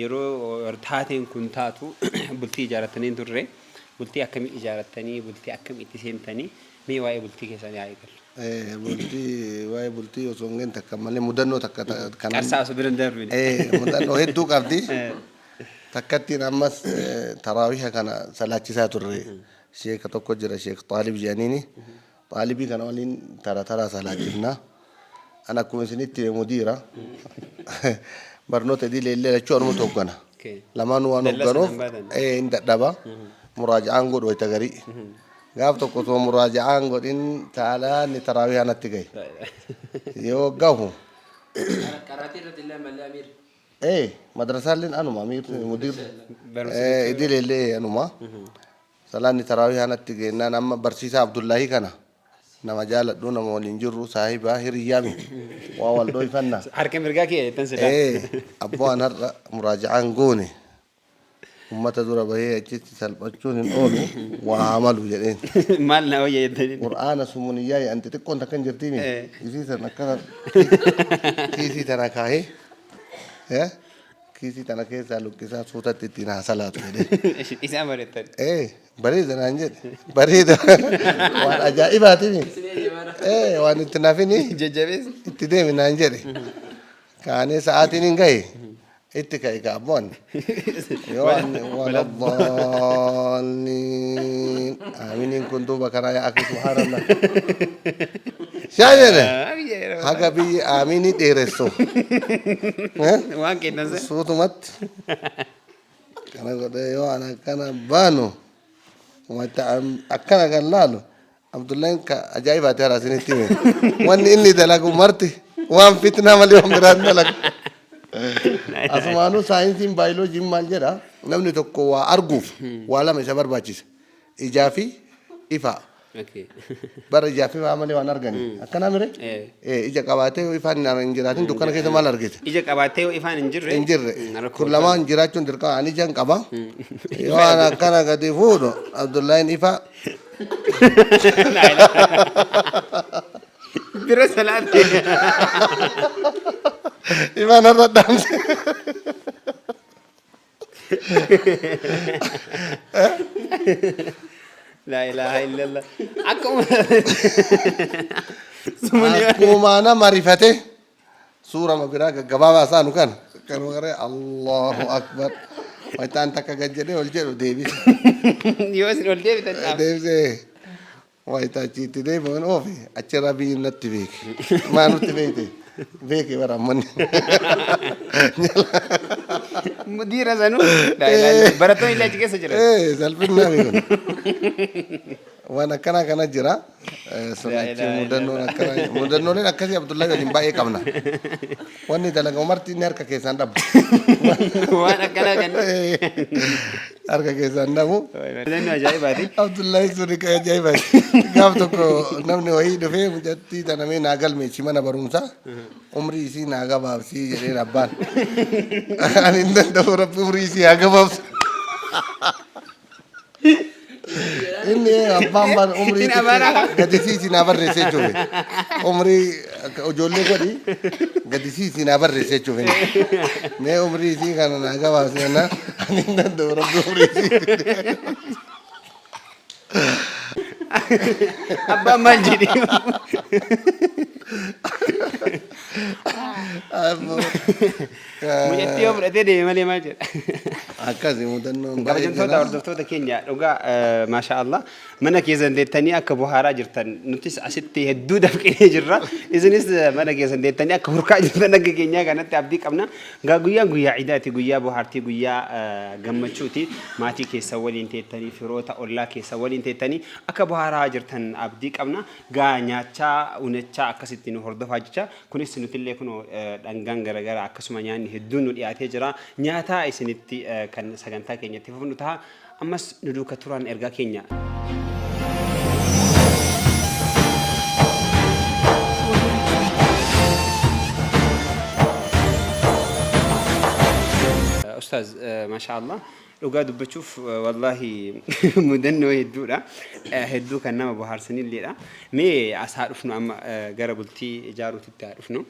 yeroo taateen kun taatu bultii ijaarrattanii hin turre bultii akkamii ijaarrattanii bultii akkamii itti seentanii mee waa'ee bultii keessanii haa eegallu. Bultii waa'ee bultii osoo hin gahin takka malee mudannoo takka kanan Qarsaa osoo bira hin darbine. Mudannoo hedduu qabdi. Takkattiin ammas taraawiha kana salaachisaa turre. Sheeka tokko jira Sheek Xaalib jedhaniini. Xaalibii kana waliin tara taraa salaachifna. An akkuma isinitti hime mudiira. Barnoota idilee illee lachuu anumatu hoggana. Lamaanuu waan Dallaa hogganuuf sanaan baatan. Hin dadhaba. Muraaja'aan godhu wayita garii. Gaaf tokko osoo muraaja'aan godhin taalaanni taraawihaa natti gahe. Yoo gahu Qaraatii irratti illee ammallee amiir. Madrasaalleen anuma amiir mudiir Barumsa idilee illee anuma. Salaanni taraawihaa natti geennaan amma barsiisaa Abdullaahii kana nama jaaladhu nama waliin jirru saahibaa hiriyyaami waa wal dhoyfanna. Harka mirgaa kiyya jettan silaa. Abboo an har'a muraaja'aan goone ummata dura bahee achitti salphachuun hin oolu waa haa malu jedheen. Maal na wayya jettanii. Qur'aana sumuniyyaa jedhan xixiqqoon takka hin jirtiimi. Isii san akkana kiisii tana kaahee kiisii tana keessaa luqqisaa suutatti ittiin haa salaatu jedhee. Isaan bareettan. Bareeda naan jedhe. Bareeda. Waan ajaa'ibaatimi. Waan itti nafini Jajjabeessa. itti deemi naan jedhe. Kaanee sa'aatiin hin gahe. Itti ka'e kaabboon. Yoo ani waladdaalliin. Aaminiin kun duuba karaa yaa akhi subhaanallah. Shaa jedhe. Haga biyyi aaminii dheeressu. Waan kennan sana. Suutumatti. Kana godhee yoo an akkana baanu wanta akkana kan laalu Abdullahin ka ajaa'ibaati hara isinitti hime. Wanni inni dalagu marti waan fitnaa malee waan biraan dalagu. Asumaanuu saayinsiin baayoloojiin maal jedha namni tokko waa arguuf waa lama isa barbaachisa. Ijaa fi ifaa. Bara ijaa fi ifaa malee waan argani. Akkanaa mire? Ija qabaatee yoo ifaan hin jiraatin dukkana keessa maal argite? Ija qabaatee yoo ifaan hin jirre. Hin jirre. Rakkoo Kun lamaan jiraachuun dirqama. Ani ija hin qaba. Yoo an akkana gadi fuudhu Abdullahin ifaa. Bira salaate. Ifaan har'a dhaamse. Laa ilaaha illallah. Akkuma. Akkuma nama rifate suurama biraa gaggabaabaa isaanu kana. Kanuma garee Allahu Akbar. Wayitaan takka gad jedhee ol jedhu deebise. Yoo isin ol deebitan dhaab. Deebisee wayita achitti deebi'uun oofe achirraa biyyi natti beeke. Maa nutti beekte? Beeke bara ammanni. Mudiira sanuu. Laa ilaaha illallah. Barattoonni illee achi keessa jiran. Salphinnaa beekun. Waan akkanaa kana jira. Sun Laa achi ilaaha mudannoon akkanaa mudannooleen akkasii Abdullahi waliin baay'ee qabna. Wanni dalagamu marti inni harka keessaan dhabu. Waan akkanaa kan. Harka keessaan dhabu. Mudannoo ajaa'ibaati. Abdullahi sun kan ajaa'ibaati. Gaaf tokko namni wayii dhufee mucattii tana mee naa galmeessi mana barumsaa. Umrii isii naa gabaabsii jedheen abbaan. Ani hin danda'u rabbi umrii isii haa gabaabsu. Inni abbaan bar umrii Ittiin abaraa. gadi siisii naa barreessee jechuufi. Umrii akka ijoollee godhi gadi siisii naa barreessee jechuufi. Mee umrii isii kana naa gabaabsi jennaan ani hin danda'u rabbi umrii isii. Abbaan maal jedhe? Mucattii yoo fudhatee deeme malee maal jedha? Akkasi mudannoon baay'ee Kabajamtoota jira. hordoftoota keenya dhugaa maasha Allah mana keessan teettanii akka bohaaraa jirtan nutis asitti hedduu dafqinee jirra. Isinis mana keessan teettanii akka hurkaa jirtan akka keenyaa kanatti abdii qabna. Gaa guyyaan guyyaa iidaati guyyaa bohaartii guyyaa gammachuuti maatii keessan waliin teettanii firoota ollaa keessan waliin teettanii akka bohaaraa jirtan abdii qabna. Gaa nyaachaa unachaa akkasitti nu hordofaa jecha kunis nutillee kunoo dhangaan garagaraa akkasuma nyaanni hedduun nu dhiyaatee jira. Nyaataa isinitti kan sagantaa keenya itti fufnu taha. Ammas nu duuka turaan ergaa keenya. Ustaaz masha Allah dhugaa dubbachuuf wallaahi mudannoo hedduudha. Hedduu kan nama bohaarsanilleedha. Mee as haa dhufnu amma gara bultii ijaaruutitti haa dhufnu.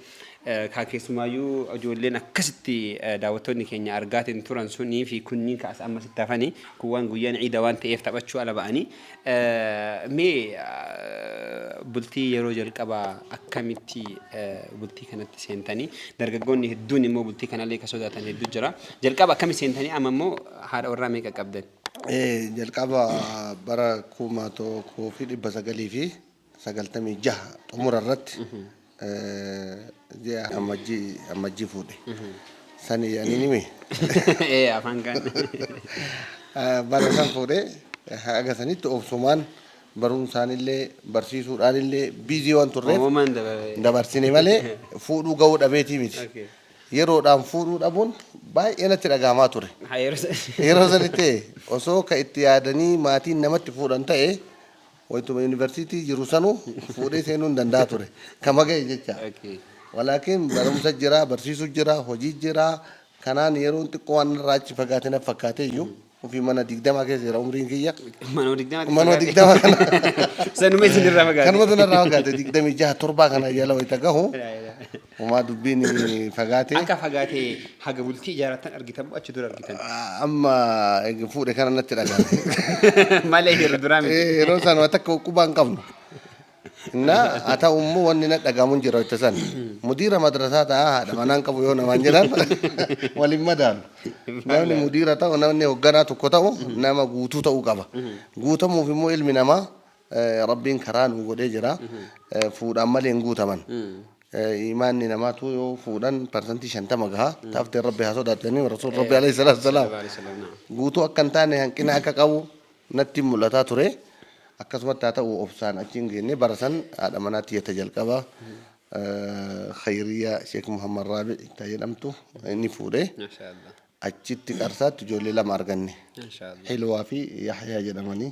Kaa keessumaayyuu ijoolleen akkasitti daawwattoonni keenya argaatiin turan sunii fi kunniin ka as amma sitti hafanii kun waan guyyaan ciida waan ta'eef taphachuu ala ba'anii. Mee bultii yeroo jalqabaa akkamitti bultii kanatti seentanii dargaggoonni hedduun immoo bultii kanallee ka sodaatan hedduu jira. Jalqaba akkami seentanii amma immoo haadha warraa meeqa qabdan? Jalqaba bara 1996 xumura irratti ji'a ammajjii ammajjii fuudhe. Sani ani nimi. Ee afaan kaan. Bara san fuudhe haga sanitti obsumaan barumsaanillee barsiisuudhaanillee biizii waan turreef Uumamaan dabare. dabarsine malee fuudhuu ga'uu dhabeetii miti. Yeroodhaan fuudhuu dhabuun baay'ee natti dhaga'amaa ture. Haa yeroo san. Yeroo sanitti osoo ka itti yaadanii maatiin namatti fuudhan ta'e wayituma yuunivarsiitii jiru sanuu fuudhee seenuu hin danda'a ture. Kama ga'e jecha. Walaakin barumsa jira, barsiisuu jira, hojii jira. Kanaan yeroon xiqqoo waan irraa achi fagaate na fakkaatee iyyuu ofii mana digdamaa keessa jira umriin kiyya. Manuma digdamaatti Manuma fagaate. digdama kana. Sanuma isin irraa fagaate. Kanuma sanarraa fagaate 26 torbaa kana jala wayita gahu homaa dubbiin fagaate. Akka fagaate haga bultii ijaarrattan argitan moo achi dura argitan? Amma eega fuudhe kana natti dhagahame. Malee yeroo duraa miti. Yeroo sana waan takka quba hin qabnu. Innaa haa ta'u immoo wanni na dhagahamu hin jira wayita san. Mudiira madrasaa ta'a haadha manaan qabu yoo namaan jedhan waliin madaalu. Namni mudiira ta'u namni hogganaa tokko ta'u nama guutuu ta'uu qaba. Guutamuuf immoo ilmi namaa Rabbiin karaa nuu godhee jira. Fuudhaan malee hin guutaman. Iimaanni namaatu yoo fuudhan parsantii 50 gaha. Taafteen Rabbi haa sodaatanii Rasuul Rabbi alayhi salaatu salaam. Guutuu akka hin taane hanqina akka qabu natti mul'ataa ture. Akkasumatti haa ta'u obsaan achi hin geenne bara san haadha manaa tiyya ta jalqaba Khayriyaa Sheek Muhammad Raabi ta jedhamtu ni fuudhe. Achitti Qarsaatti ijoollee lama arganne. Hilwaa fi Yahyaa jedhamanii.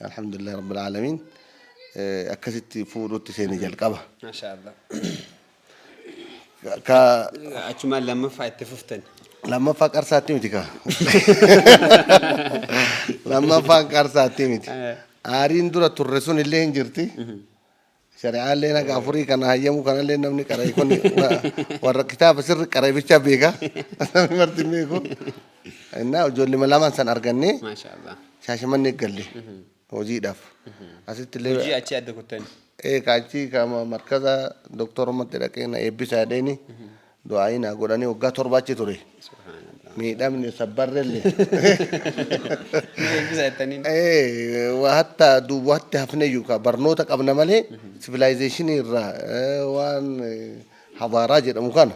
Alhamdulillah Rabbil Aalamiin. Akkasitti fuudhuutti seene jalqaba. Ka Achumaan lammaffaa itti fuftan. Lammaffaa Qarsaatti miti ka. Lammaffaan Qarsaatti miti. Aariin dura turre sun illee hin jirti. Shari'aalleen haga afurii kana hayyamuu kanallee namni qara'e kun warra kitaaba sirri qara'e bichaa beeka. Namni marti hin beeku. Innaa ijoollee lamaan san argannee Maashaallah. Shaashamannee galle hojiidhaaf. Asitti illee Hojii achii adda kuttani. Ee ka achii ka markaza doktorumatti dhaqee na eebbisaa jedheeni du'aa'ii naa godhanii waggaa 7 achi ture. Subhaanallah. Miidhamni sabbarrelle. Nu eebbisa jettaniin. Ee waa hatta duubatti hafneyyuu ka barnoota qabna malee sivilaayizeeshinii irraa waan hadaaraa jedhamu kana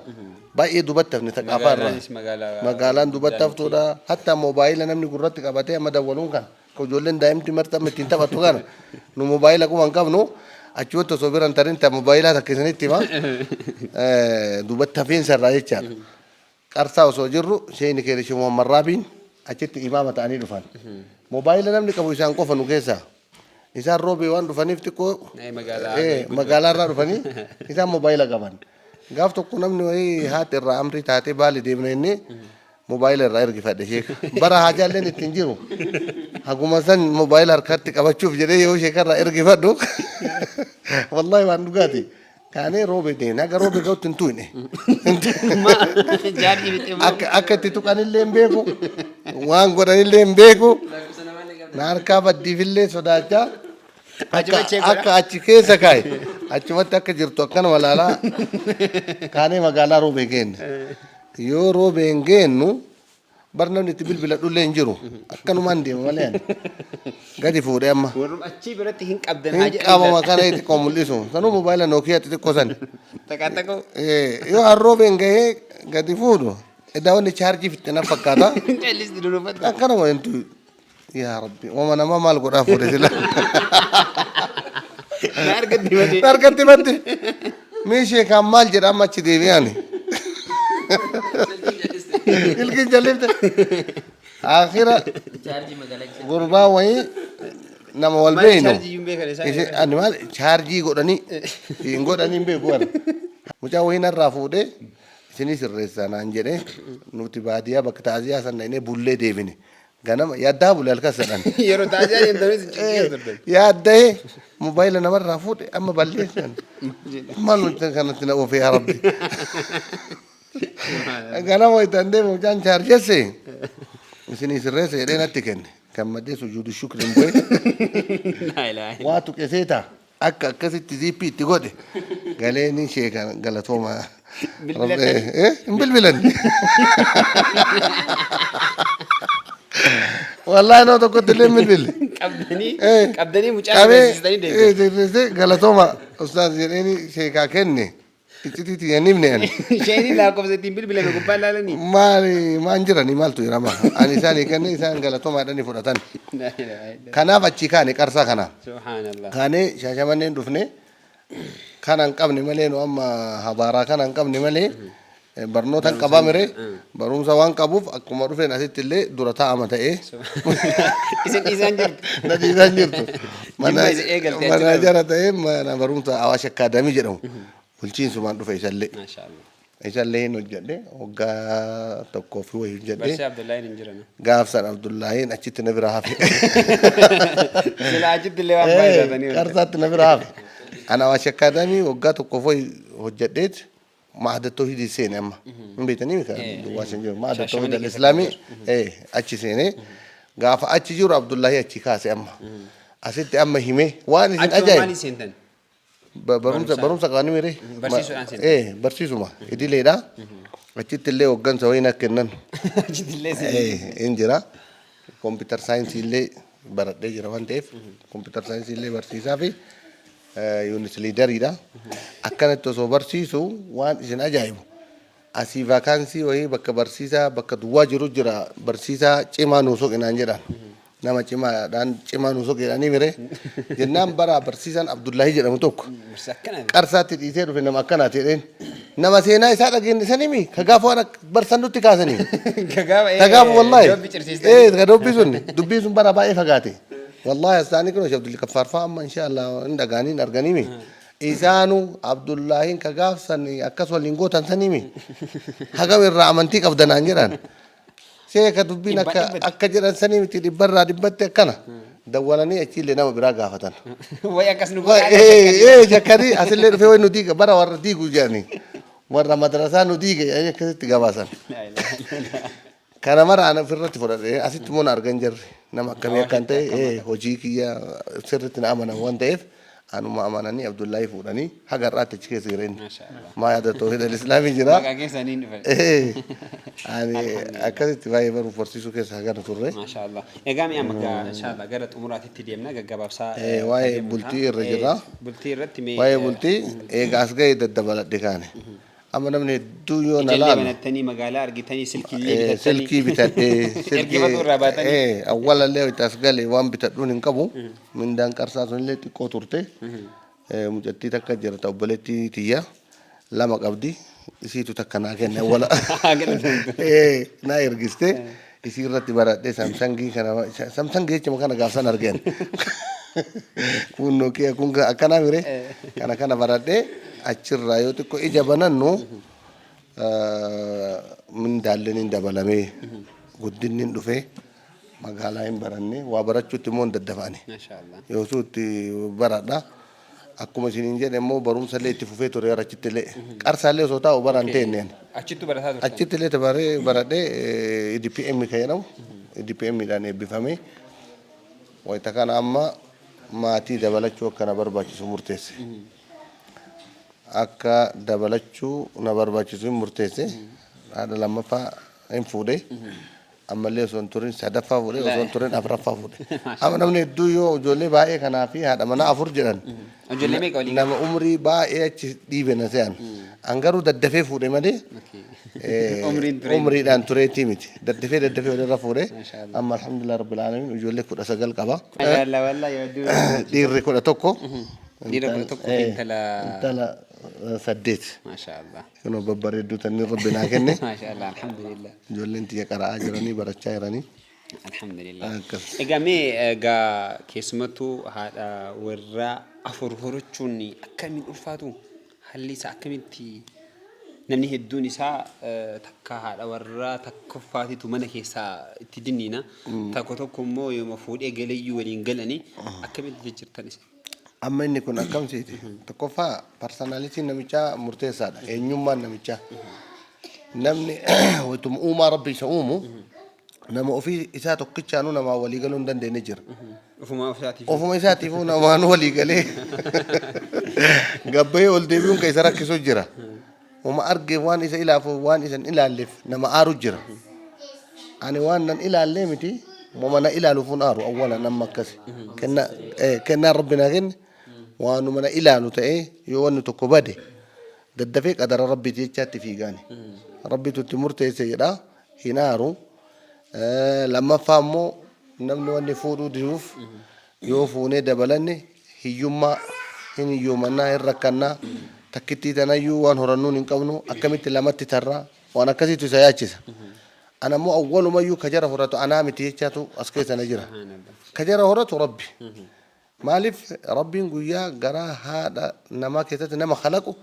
baay'ee duubatti hafne thaqaafaa irraa. Magaalaanis magaalaa Magaalaan duubatti guddaa miti. haftuudha. Hatta moobaayila namni gurratti qabatee amma dawwaluun kana. Akka ijoolleen daa'imti marti amma ittiin taphattu kana nu mobaayila quba hin qabnu achumatti osoo bira hin tarin ta mobaayilaa takka isinitti hima. Duubatti hafiinsa irraa jechaadha. Qarsaa osoo jirru sheeyni keenya Sheekh Muhammad Raabiin achitti imaama ta'anii dhufan. Mobaayila namni qabu isaan qofa nu keessaa. Isaan roobee waan dhufaniif xiqqoo magaalaa irraa dhufanii isaan mobaayila qaban. Gaaf tokko namni wayii haati irraa amrii taatee baali deemna jennee mobaayila irraa ergifadhe sheeka. Bara haajaalleen ittiin jiru. Haguma san mobaayila harkatti qabachuuf jedhee yoo sheeka irraa ergifadhu. Wallaahi waan dhugaati. Kaanee roobee deemne haga roobee ga'utti hin tuqne. Jaarji fixee Akka akka itti tuqanillee hin beeku. Waan godhanillee hin beeku. Lakkoofsa namallee qabda. Na harkaa baddiifillee sodaachaa. Akka Achuma check godha. akka achi keessa kaa'e achumatti akka jirtu akkanuma ilaalaa kaanee magaalaa roobee geenne. Yoo roobeen geennu bar namni itti bilbiladhullee hin jiru. Akkanumaan deema malee ani. Gadi fuudhee amma. Warrum achii biratti hin qabdan haa Hin jedhanii qabama kana xiqqoo mul'isu. Sanuu mobaayila Nookiyaa xixiqqoo san. Takka takka. Yoo harroobeen gahee gadi fuudhu edaa wanni chaarjii fixxe na fakkaata. Callisti dunuufadhu. Akkanuma hin tuyu. Yaa Rabbi, wama nama maal godhaa fuudhe sila. Na argatti malee. Na argatti madde. Mee sheekaan maal jedha amma achi deebi'ee ani. Ilkiin jallifte. Akhira Chaarjii magaalaa keessatti. gurbaa wayii nama wal Maal beeynu. chaarjii hin beekan isaan? Isin ani maal chaarjii godhanii hin godhanii hin beeku ani. Mucaa wayii narraa fuudhee isinii sirreessaa naan jedhee nuti baadiyyaa bakka taaziyaa san dhaqnee bullee deebine. Ganama yaaddaa bule halkan sadhan. Yeroo taaziyaa deemtanis cinqii turtan. Yaadda'ee mobaayila namarraa fuudhe amma balleessan. Maal wanti kanatti na oofee yaa Rabbi. Ganama wayitaan deeme mucaan chaarjesse isinii sirreessa jedhee natti kenne. Gammadee sujuudu shukriin bu'ee Laa ilaaha illallah. waa tuqe seetaa. Akka akkasitti ziippii itti godhe galee ni sheeka galatooma. Bilbilatani? Hin bilbilan. Wallaahi nama tokkotti illee hin bilbille. Qabdanii Eh, qabdanii mucaa qabee, sirreessistanii deemtan. sirreessee galatooma ustaaz jedheeni sheekaa kenne. Iccitii tiyya hin himne ani. Isheen lakkoofsa ittiin bilbilame gubbaa ilaalanii. Maali maan jirani maaltu jirama. Ani isaanii kenne isaan galatoomaa jedhanii fudhatan. Laa ilaaha illallah. Kanaaf achii kaane qarsaa kana. Subhaanallah. Kaanee Shaashamanneen dhufne kana hin qabne malee nu amma habaaraa kana hin qabne malee barnoota hin qabaa mire barumsa waan qabuuf akkuma dhufeen asitti illee dura taa'ama ta'ee Isin dhiisaan jirtu. na dhiisaan jirtu. Jimma isin eegalte achi Manaajara ta'ee mana barumsa Awaash Akkaadaamii jedhamu bulchiinsumaan dhufe isallee. Maashaallah. Isallee hin hojjedhe waggaa tokkoo fi wayii hojjedhe. Barsiisaa Abdullaahiin hin jiran. Gaaf san Abdullaahiin achitti na bira hafe. Silaa achitti illee waan baay'ee taatanii. Qarsaatti na bira hafe. Ana Awaash Akkaadaamii waggaa tokkoo fi wayii hojjedheet Ma'hada Tawhiidii seene amma. Hin beektanii miti duwwaa isin jiru. Ma'hada Tawhiid al-Islaamii achi seene. Gaafa achi jiru Abdullaahii achi kaase amma. Asitti amma himee waan isin Achuma ajaa'ibu. maaliin seentan? Barumsa barumsa qabanii mire? Barsiisuudhaan seentan. Barsiisuma idileedha. Achitti illee hoggansa wayii na kennan. Achitti illee seentan. Hin jira. Kompiitar saayinsii illee baradhee jira waan ta'eef kompiitar saayinsii illee barsiisaa fi yuunit liidariidha. Akkanatti osoo barsiisu waan isin ajaa'ibu. Asii vaakaansii wayii bakka barsiisaa bakka duwwaa jiru jira barsiisaa cimaa nuu soqi naan jedhan. Nama cimaadhaan cimaa nuu soqi jedhanii mire. Jennaan bara barsiisaan Abdullaahii jedhamu tokko Barsiisaa akkana. qarsaatti dhiisee dhufe nama akkanaati jedheen. Nama seenaa isaa dhageenye sanimi ka gaafa waan akka barsan nutti kaasanii. Ka gaafa Ka gaafa wallaahi. Dubbi cirsiistanii. Ka dubbi sun dubbiin sun bara baay'ee fagaate. Wallaahi astaanii kun Abdul Kaffaar fa'aa amma insha Allah hin dhagaanii hin arganiimi. Isaanu Abdullaahiin ka gaaf san akkas waliin gootan saniimi. Hagam irraa amantii qabda naan jedhan. Sheeka dubbiin Dhibba akka dhibbatti. akka jedhan sanii miti dhibbarraa dhibbatti akkana. Dawwalanii achiillee nama biraa gaafatan. Way akkas nu Way, godhaa ee shakkanii asillee dhufee way nu diiga bara warra diigu jedhanii. Warra madrasaa nu diiga jedhanii akkasitti gabaasan. Kana mara ana ofirratti fudhadhe asitti immoo na argan jirre nama akkamii akkan ta'e hojii kiyya sirriitti na amanan waan ta'eef anuma amananii Abdullaahii fuudhanii haga har'aatti achi keessa jira inni. Maashaallah. Maa yaada tawhiid al-islaamii jira. Maqaa keessaniin dhufan. Ani akkasitti baay'ee baruuf barsiisuu keessa hagana turre. Maashaallah. Egaa mi'a amma inshallah gara xumuraatitti deemna gaggabaabsaa. Waa'ee deemna. bultii irra jirra. Bultii irratti mee Waa'ee bultii eega as ga'e daddabaladhe kaane. Amma namni hedduu yoo na Ijallee laalu banattanii magaalaa argitanii silkiillee bitattanii. Silkii bitadhee Ergifatu irraa baatanii. Awwalallee itti as gale waan bitadhuun hin qabu. Mindaan qarsaa sunillee xiqqoo turte. Mucattii takka jirta, obboleettii tiyya lama qabdi. Isiitu takka naa kenne awwala. Naa ergiste. Isii irratti baradhee Samsungii kana, Samsungii jechuma kana gaafsan argeen. Kun Nokia, kun akkanaa mire kana kana baradhee achirraa yoo xiqqoo ija banannu mindaalleen hin dabalamee, guddinni hin dhufee, magaalaa hin baranne, waa barachuutti immoo hin daddafani. Maashaallah. Yoosuu itti baradha. Akkuma isiniin jedhe immoo barumsa illee itti fufee ture achitti illee. Qarsaallee osoo taa'u baran teenneen. Achittu barataa turtan. Achitti illee baree baradhee EDPM kan jedhamu EDPM dhaan eebbifamee wayita kana amma maatii dabalachuu akka na barbaachisu murteesse. Akka dabalachuu na barbaachisu hin murteesse. Haadha lammaffaa hin fuudhe. Ammallee osoo hin turin sadaffaa fuudhe, osoo hin turin afuraffaa fuudhe. Amma namni hedduu yoo ijoollee baay'ee kanaa fi haadha manaa afur jedhan, Ijoollee meeqa walii? nama umrii baay'ee achi dhiibe na se'an. An garuu daddafee fuudhe malee Umriin turee. Umriidhaan tureetii miti. Daddafee daddafee walirra fuudhe. Maashaallah. Amma alhamdulillah rabbil alamin ijoollee 19 qaba. Maashaallah, wallahi hedduu. Dhiirri 11. Dhiira 11 fi intala Intala saddeet. Maashaallah. Kunoo babbareedduu tanni rabbi naa kenne. Maashaallah, alhamdulillah. Ijoolleen tiyya qara'aa jiranii, barachaa jiranii. Alhamdulillah. Akkas. Egaa mee egaa keessumattuu haadha warraa afur horachuun akkamiin ulfaatu? Haalli isaa akkamitti, namni hedduun isaa takka haadha warraa tokkoffaatitu mana keessaa itti dinniina. Tokko tokko immoo yooma fuudhee galeeyyuu waliin galanii, akkamitti jijjiirtan isin? Amma inni kun akkam siiti? Tokkoffaa, personalityn namichaa murteessaadha. Eenyummaan namichaa. Namni wayituma uumaa rabbi isa uumu nama ofii isaa tokkichaanuu namaa walii galuu hin dandeenye jira. Ofuma ofiisaatiif. Ofuma isaatiifuu namaan walii galee gabbayee ol deebi'uun kan isa rakkisu jira. Uma argeef waan isa ilaafu waan isa hin ilaalleef nama aaru jira. Ani waan nan ilaallee miti, wama na ilaaluufun aaru awwala nama akkasi. Kennaan rabbi naa kenne waanuma na ilaalu ta'ee yoo wanni tokko bade daddafee qadara rabbiiti jechaatti fiigaani. Rabbitu itti murteesse jedha, hin aaru. Lammaffaa immoo namni wanni fuudhuu diduuf yoo fuunee dabalanne hiyyummaa hin hiyyoomannaa, hin rakkannaa, takkittii tanayyuu waan horannuun hin qabnu, akkamitti lamatti tarraa, waan akkasiitu isa yaachisa. Ana immoo awwalumayyuu ka jara horatu anaa miti jechaatu as keessa na jira. Ka jara horatu rabbi. Maaliif, rabbiin guyyaa garaa haadha namaa keessatti nama kalaqu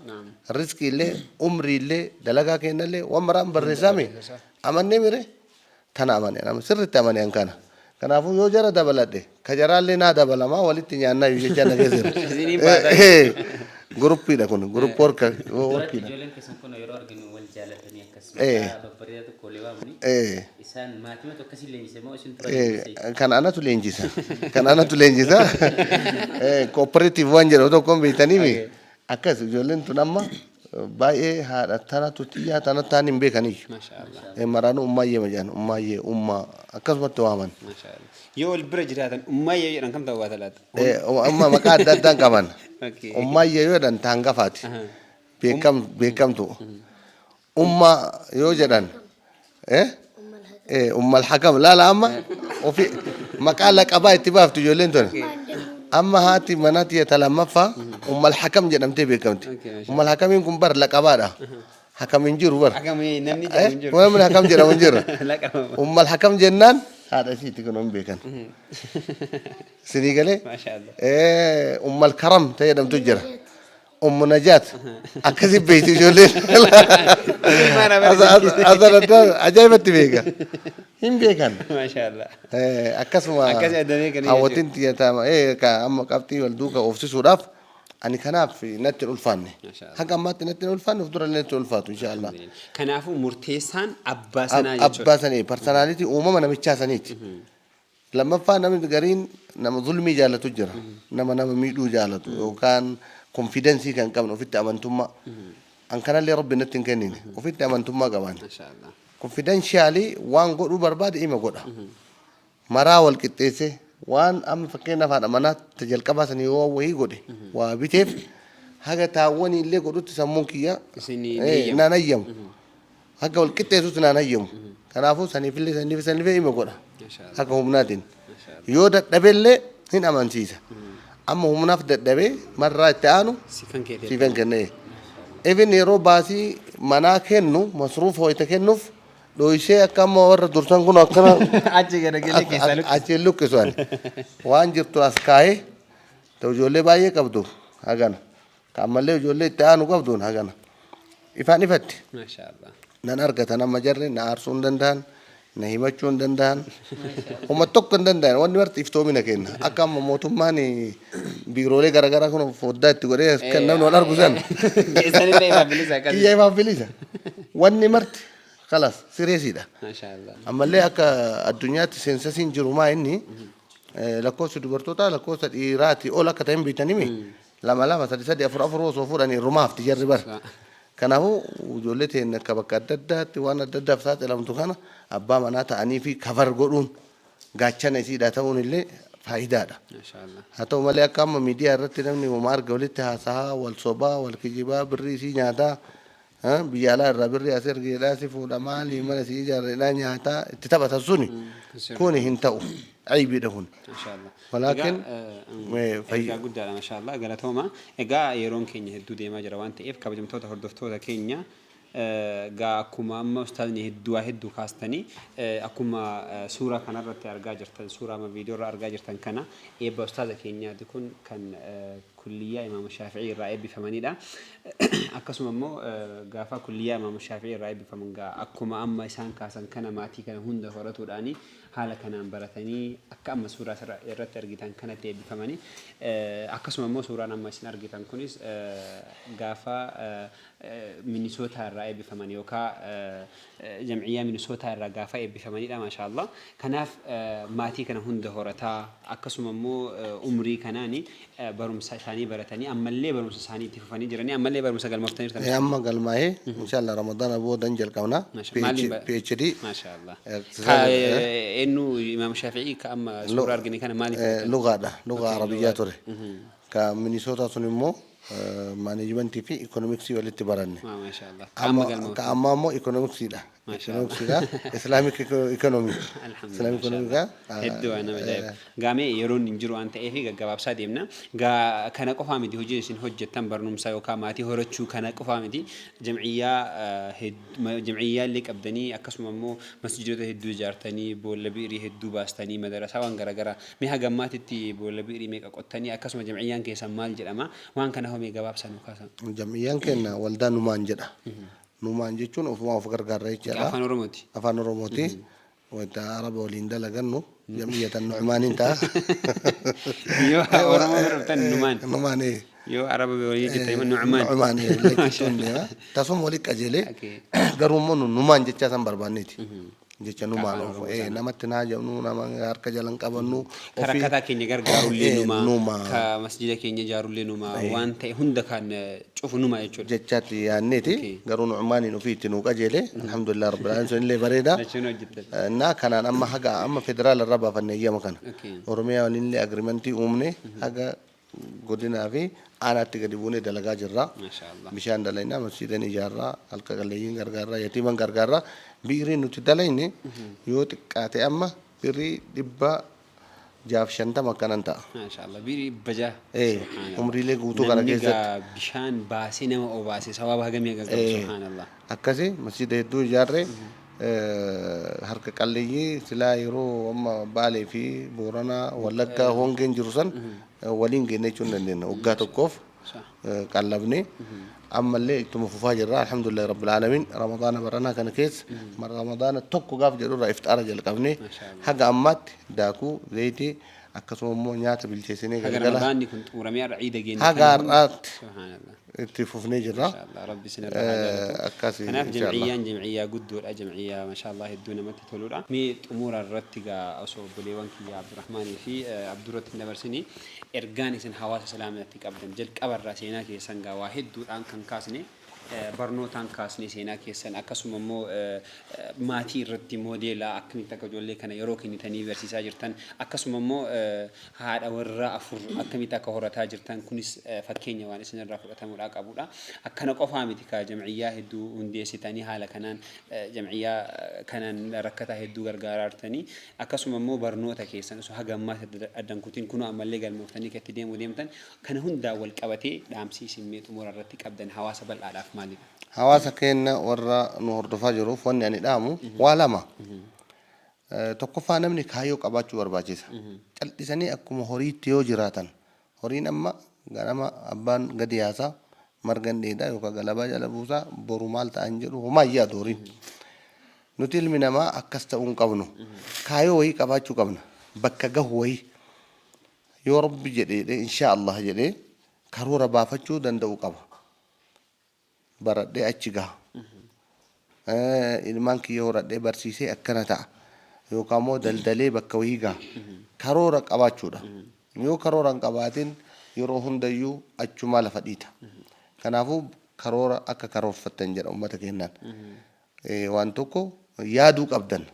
rizqii illee, umrii illee, dalagaa kennallee waan maraan barreessaami amannee mire tana amane, nama sirriitti amane an kana. Kanaafuu yoo jara dabaladhe ka jaraallee naa dabalamaa, walitti nyaannaa iyyuu jechaa na keessa jira. Isiniin baataa. Groupiidha kun, group worka Duratti workiidha. ijoolleen keessan kun yeroo arginu wal jaalatanii akkas maqaa babbareedaa tokko walii waamni. Isaan maatimatu akkasii leenjise moo isin tura leenjise? Kan anatu leenjisa. Kan anatu leenjisa. Cooperative waan jedhamu tokkoon beektaniimi. Akkas ijoolleen tun amma baay'ee haadha tanatu xiyyaa tana taan hin beekaniyyu. Maashaallah. Maraanuu ummaayyee majaan, ummaayyee, ummaa akkasumatti waaman. Maashaallah. Yoo wal bira jiraatan ummaayyee jedhan kam ta'uu baata laata? Amma maqaa adda addaan qaban. Ummaayyee yoo jedhan ta hangafaati. Beekamtu. Ummaa yoo jedhan ummal hakam laala, amma ofi maqaa laqabaa itti baaftu ijoolleen tun. Amma haati manaa tiyya ta lammaffaa ummal hakam jedhamtee beekamti. Ummal hakamiin kun bar laqabaadha. Hakam hin jiru bar. Hakamii namni jedhamu hin jiru. Namni hakam jedhamu hin jiru. Laqabama. Ummal hakam jennaan haadha isiiti kun hin beekan. Sinii galee? Maashaallah. Ummal karam ta'e jedhamtu jira. Ummu Najaat akkasi beekti ijoolleen. Ajaa'ibatti beeka. Hin beekan. Maashaallah. Akkasuma Akkasi adda beekanii. Hawwatiin xiyyataa amma qabxii wal duuka oofsisuudhaaf ani kanaaf natti hin ulfaanne. Maashaallah. Haga ammaatti natti hin ulfaanne, of dura illee natti hin ulfaatu inshaallah. Kanaafuu murteessaan abbaa sanaa jechuudha. Abbaa sanii, personality uumama namichaa saniiti. Lammaffaa, namni gariin nama zulmii jaalatu jira. Nama nama miidhuu jaalatu yookaan confidence kan qabne, ofitti amantummaa. An kanallee rabbi natti hin kennine. Ofitti amantummaa qabaan. Maashaallah. Confidentially waan godhuu barbaade ima godha. Maraa wal qixxeessee waan amma fakkeenyaaf haadha manaa ta jalqabaa sanii yoo wayii godhe waa biteef Haga taawwanii illee godhutti sammuun kiyya Isin hin hayyamu. Naan hayyamu. Haga wal qixxeessutti naan hayyamu. Kanaafuu saniifillee saniif saniifillee ima godha. Masha Allah. Haga humnaatiin. Yoo dadhabellee hin amansiisa. Amma humnaaf dadhabee marraa itti aanu Si kan keetii. Siifan kennee. Even yeroo baasii manaa kennu, masruuf hoyita kennuuf dhoysee akka amma warra dursan kun akkana Achi garagalee keessaa luqqisu. Achi hin luqqisu ani. Waan jirtu as kaa'ee, ta'u ijoollee baay'ee qabdu hagana. Ka ammallee ijoollee itti aanu qabduun hagana. Ifaan ifatti. Masha Allah. Nan argatan amma jarri na aarsuu hin danda'an, na himachuu hin danda'an, homa tokko hin danda'an. Wanni marti iftoomina kenna. Akka amma mootummaan biiroolee garaagaraa kun foddaa itti godhee kan namni wal argu san. Keessanillee ifaaf bilisa akkasii. Kiyya ifaaf bilisa. Wanni marti kalas sireesiidha. Masha Allah. Ammallee akka addunyaatti censusiin jiru maa inni lakkoofsi dubartootaa lakkoofsa dhiiraati ol akka ta'e hin beektanii, lama lama, sadi sadi, afur afur osoo fuudhanii irrumaaf jarri bara. Kanaafuu ijoollee teenya akka bakka adda addaatti waan adda addaaf saaxilamtu kana abbaa manaa ta'anii fi cover godhuun gaachana isiidha ta'uun illee faayidaadha. Masha Allah. Haa ta'u malee akka amma miidiyaa irratti namni homaa arga walitti haasahaa, wal sobaa, wal kijibaa, birrii isii nyaataa, biyya alaa irraa birrii as ergeedhaa si fuudha, maalii mana si ijaarreedhaa nyaataa itti taphatan suni kuni hin ta'u, aybiidha kun. Masha Allah. Walaakin Egaa, ergaa guddaadha, masha Allah, galatooma. Egaa yeroon keenya hedduu deemaa jira waan ta'eef, kabajamtoota hordoftoota keenya, gaa akkuma amma ustaazni hedduu waa hedduu kaastanii, akkuma suuraa kanarratti argaa jirtan, suuraa amma viidiyoo irraa argaa jirtan kana, eebba ustaaza keenyaati kun kan kulliyyaa Imaam Shaafi'ii irraa eebbifamanidha. Akkasuma immoo gaafa kulliyyaa Imaam Shaafi'ii irraa eebbifaman gaa akkuma amma isaan kaasan kana maatii kana hunda horatuudhaani haala kanaan baratanii akka amma suuraa irratti argitan kanatti eebbifamanii. Akkasuma immoo suuraan amma isin argitan kunis gaafa Minisootaa irraa eebbifaman yookaan jam'iyyaa Minisootaa irraa gaafa eebbifamanidha, maasha Allah. Kanaaf maatii kana hunda horataa, akkasuma immoo umrii kanaani barumsa isaanii baratanii ammallee barumsa isaanii itti fufanii jiranii, ammallee barumsa galmooftanii jirtan. Amma galmaa'ee inshallah Ramadaana boodan jalqabna. Maaliin PhD. Maasha Allah. Eenyu, Imaam Shaafi'ii ka amma suuraa argine kana maaliif? Lugaadha. Lugaa Arabiyyaa ture. Ka Minisootaa sun immoo managementii fi economicsii walitti baranne. Maasha Allah. Ka amma galmooftan. Ka ammaa immoo economicsiidha. Economicsiidha. Islamic economy. Islamic economy. Hedduu waan nama ajaa'iba. Gaamee yeroon hin jiru waan ta'eef gaggabaabsaa deemna. Gaa kana qofaa miti hojiin isin hojjettan, barumsa yookaan maatii horachuu kana qofaa miti. Jam'iyyaa illee qabdanii, akkasuma immoo masjiidota hedduu ijaartanii, boolla bi'irii hedduu baastanii, madarasaa waan garaagaraa. Mee haga ammaatitti boolla bi'irii meeqa qottanii, akkasuma jam'iyyaan keessan maal jedhama, waan kana hoo mee gabaabsaa nu kaasaa? Jam'iyyaan keenya waldaa Numaan jedha. Numaan jechuun ofumaa of gargaarra jechaadha. Afaan Oromooti. Afaan Oromooti. Wanta Araba waliin dalagannu jam'iyyatan Nu'maaniin ta'a. Yoo Oromoo bira dhuftan Numaan. Numaan. Yoo Araba waliin jettan immoo Nu'maan. Nu'maan jechuun deema. Tasuma walitti qajeelee garuu immoo Numaan jechaa san barbaanneeti. Jecha Numaan Afaan of Oromoo namatti naa jedhamnu, nama harka jalan qabannu. Ka rakkataa keenya gargaarullee numaa. Numaa. Ka masjida keenya ijaarullee numaa. Waan ta'e hunda kan cufu numaa jechuudha. Jechaatti yaadneeti garuu Nu'maaniin ofii itti nuu qajeele, alhamdulillah rabbil alamin, sunillee bareeda. Jechuun hojjettan. Naa kanaan amma haga amma federaala irraa baafanne eeyyama kana. Oromiyaa waliinillee agreementii uumne, haga godinaa fi aanaatti gadi buunee dalagaa jirra. Masha Allah. Bishaan dalaynaa, masjiidan ijaarraa, halka qalleeyyiin gargaarraa, yatiiman gargaarraa. Biiriin nuti dalayne yoo xiqqaate amma birrii 650 akkanan ta'a. Masha Allah. Biirii 600. Subhaanallah. Umriilee guutuu kana Namni keessatti. gaa bishaan baasee nama obaase sababa hagamii akka qabu, subhaanallah. Akkasi masjida hedduu ijaarre, harka qalleeyyii silaa yeroo amma Baalee fi Booranaa, Wallaggaa hongeen jiru san waliin geenne jechuu hin dandeenya. Waggaa tokkoof qallabne, ammallee ittuma fufaa jirra, alhamdulillahi rabbil alamin. Ramadaana baranaa kana keessa Ramadaana tokko gaaf jedhurraa ifxaara jalqabne haga ammaatti daakuu, zayitii, akkasuma immoo nyaata bilcheessinee Haga galgala Ramadaanni kun xumuramee har'a ciida geenne haga kana hunda. har'aatti Subhaanallah. itti fufnee jirra. Masha Allah, Rabbi isin irraa haa jaalatu. Akkasi Kanaaf inshallah. jam'iyyaan jam'iyyaa guddoodha, jam'iyyaa masha Allah hedduu namatti toludha. Mee xumura irratti gaa osoo obboleewwan kiyya Abdurrahmaanii fi Abdurratti hin dabarsini, ergaan isin hawaasa islaamaatti qabdan, jalqaba irraa seenaa keessan gaa waa hedduudhaan kan kaasne Barnootaan kaasnee seenaa keessan, akkasuma immoo maatii irratti moodeela akkamitti akka ijoollee kana yeroo kennitanii barsiisaa jirtan, akkasuma immoo haadha warraa afur akkamitti akka horataa jirtan, kunis fakkeenya waan isin irraa fudhatamuudhaa qabudha. Akkana qofaa miti kaa, jamciyyaa hedduu hundeessitanii haala kanaan jamciyyaa kanaan rakkataa hedduu gargaaraa jirtanii, akkasuma immoo barnoota keessan osoo haga ammaatti addan kutiin kunoo ammallee galmooftanii kan itti deemuu deemtan kana hundaa wal qabatee dhaamsii isin mee xumura irratti qabdan hawaasa bal'aadhaaf maalidha? Hawaasa keenya warra nu hordofaa jiruuf wanni ani dhaamu waa lama. Tokkoffaa, namni kaayyoo qabaachuu barbaachisa. Cal'isanii akkuma horiitti yoo jiraatan, horiin amma ganama abbaan gadi yaasaa, margan dheedaa yookaan galabaa jala buusaa, boru maal ta'an jedhu homaa hin yaadu horiin. Nuti ilmi namaa akkas ta'uu hin qabnu. Kaayyoo wayii qabaachuu qabna. Bakka gahu wayii. Yoo Rabbi jedhee, insha Allah jedhee karoora baafachuu danda'u qaba. Baradhee achi gaha. Ilmaan kiyya horadhee barsiisee akkana ta'a. Yookaan immoo daldalee bakka wayii gaha. Karoora qabaachuudha. Yoo karoora hin qabaatin, yeroo hundayyuu achumaa lafa dhiita. Kanaafuu karoora akka karoorfattan jedha uummata keenyaan. Waan tokko yaaduu qabdan.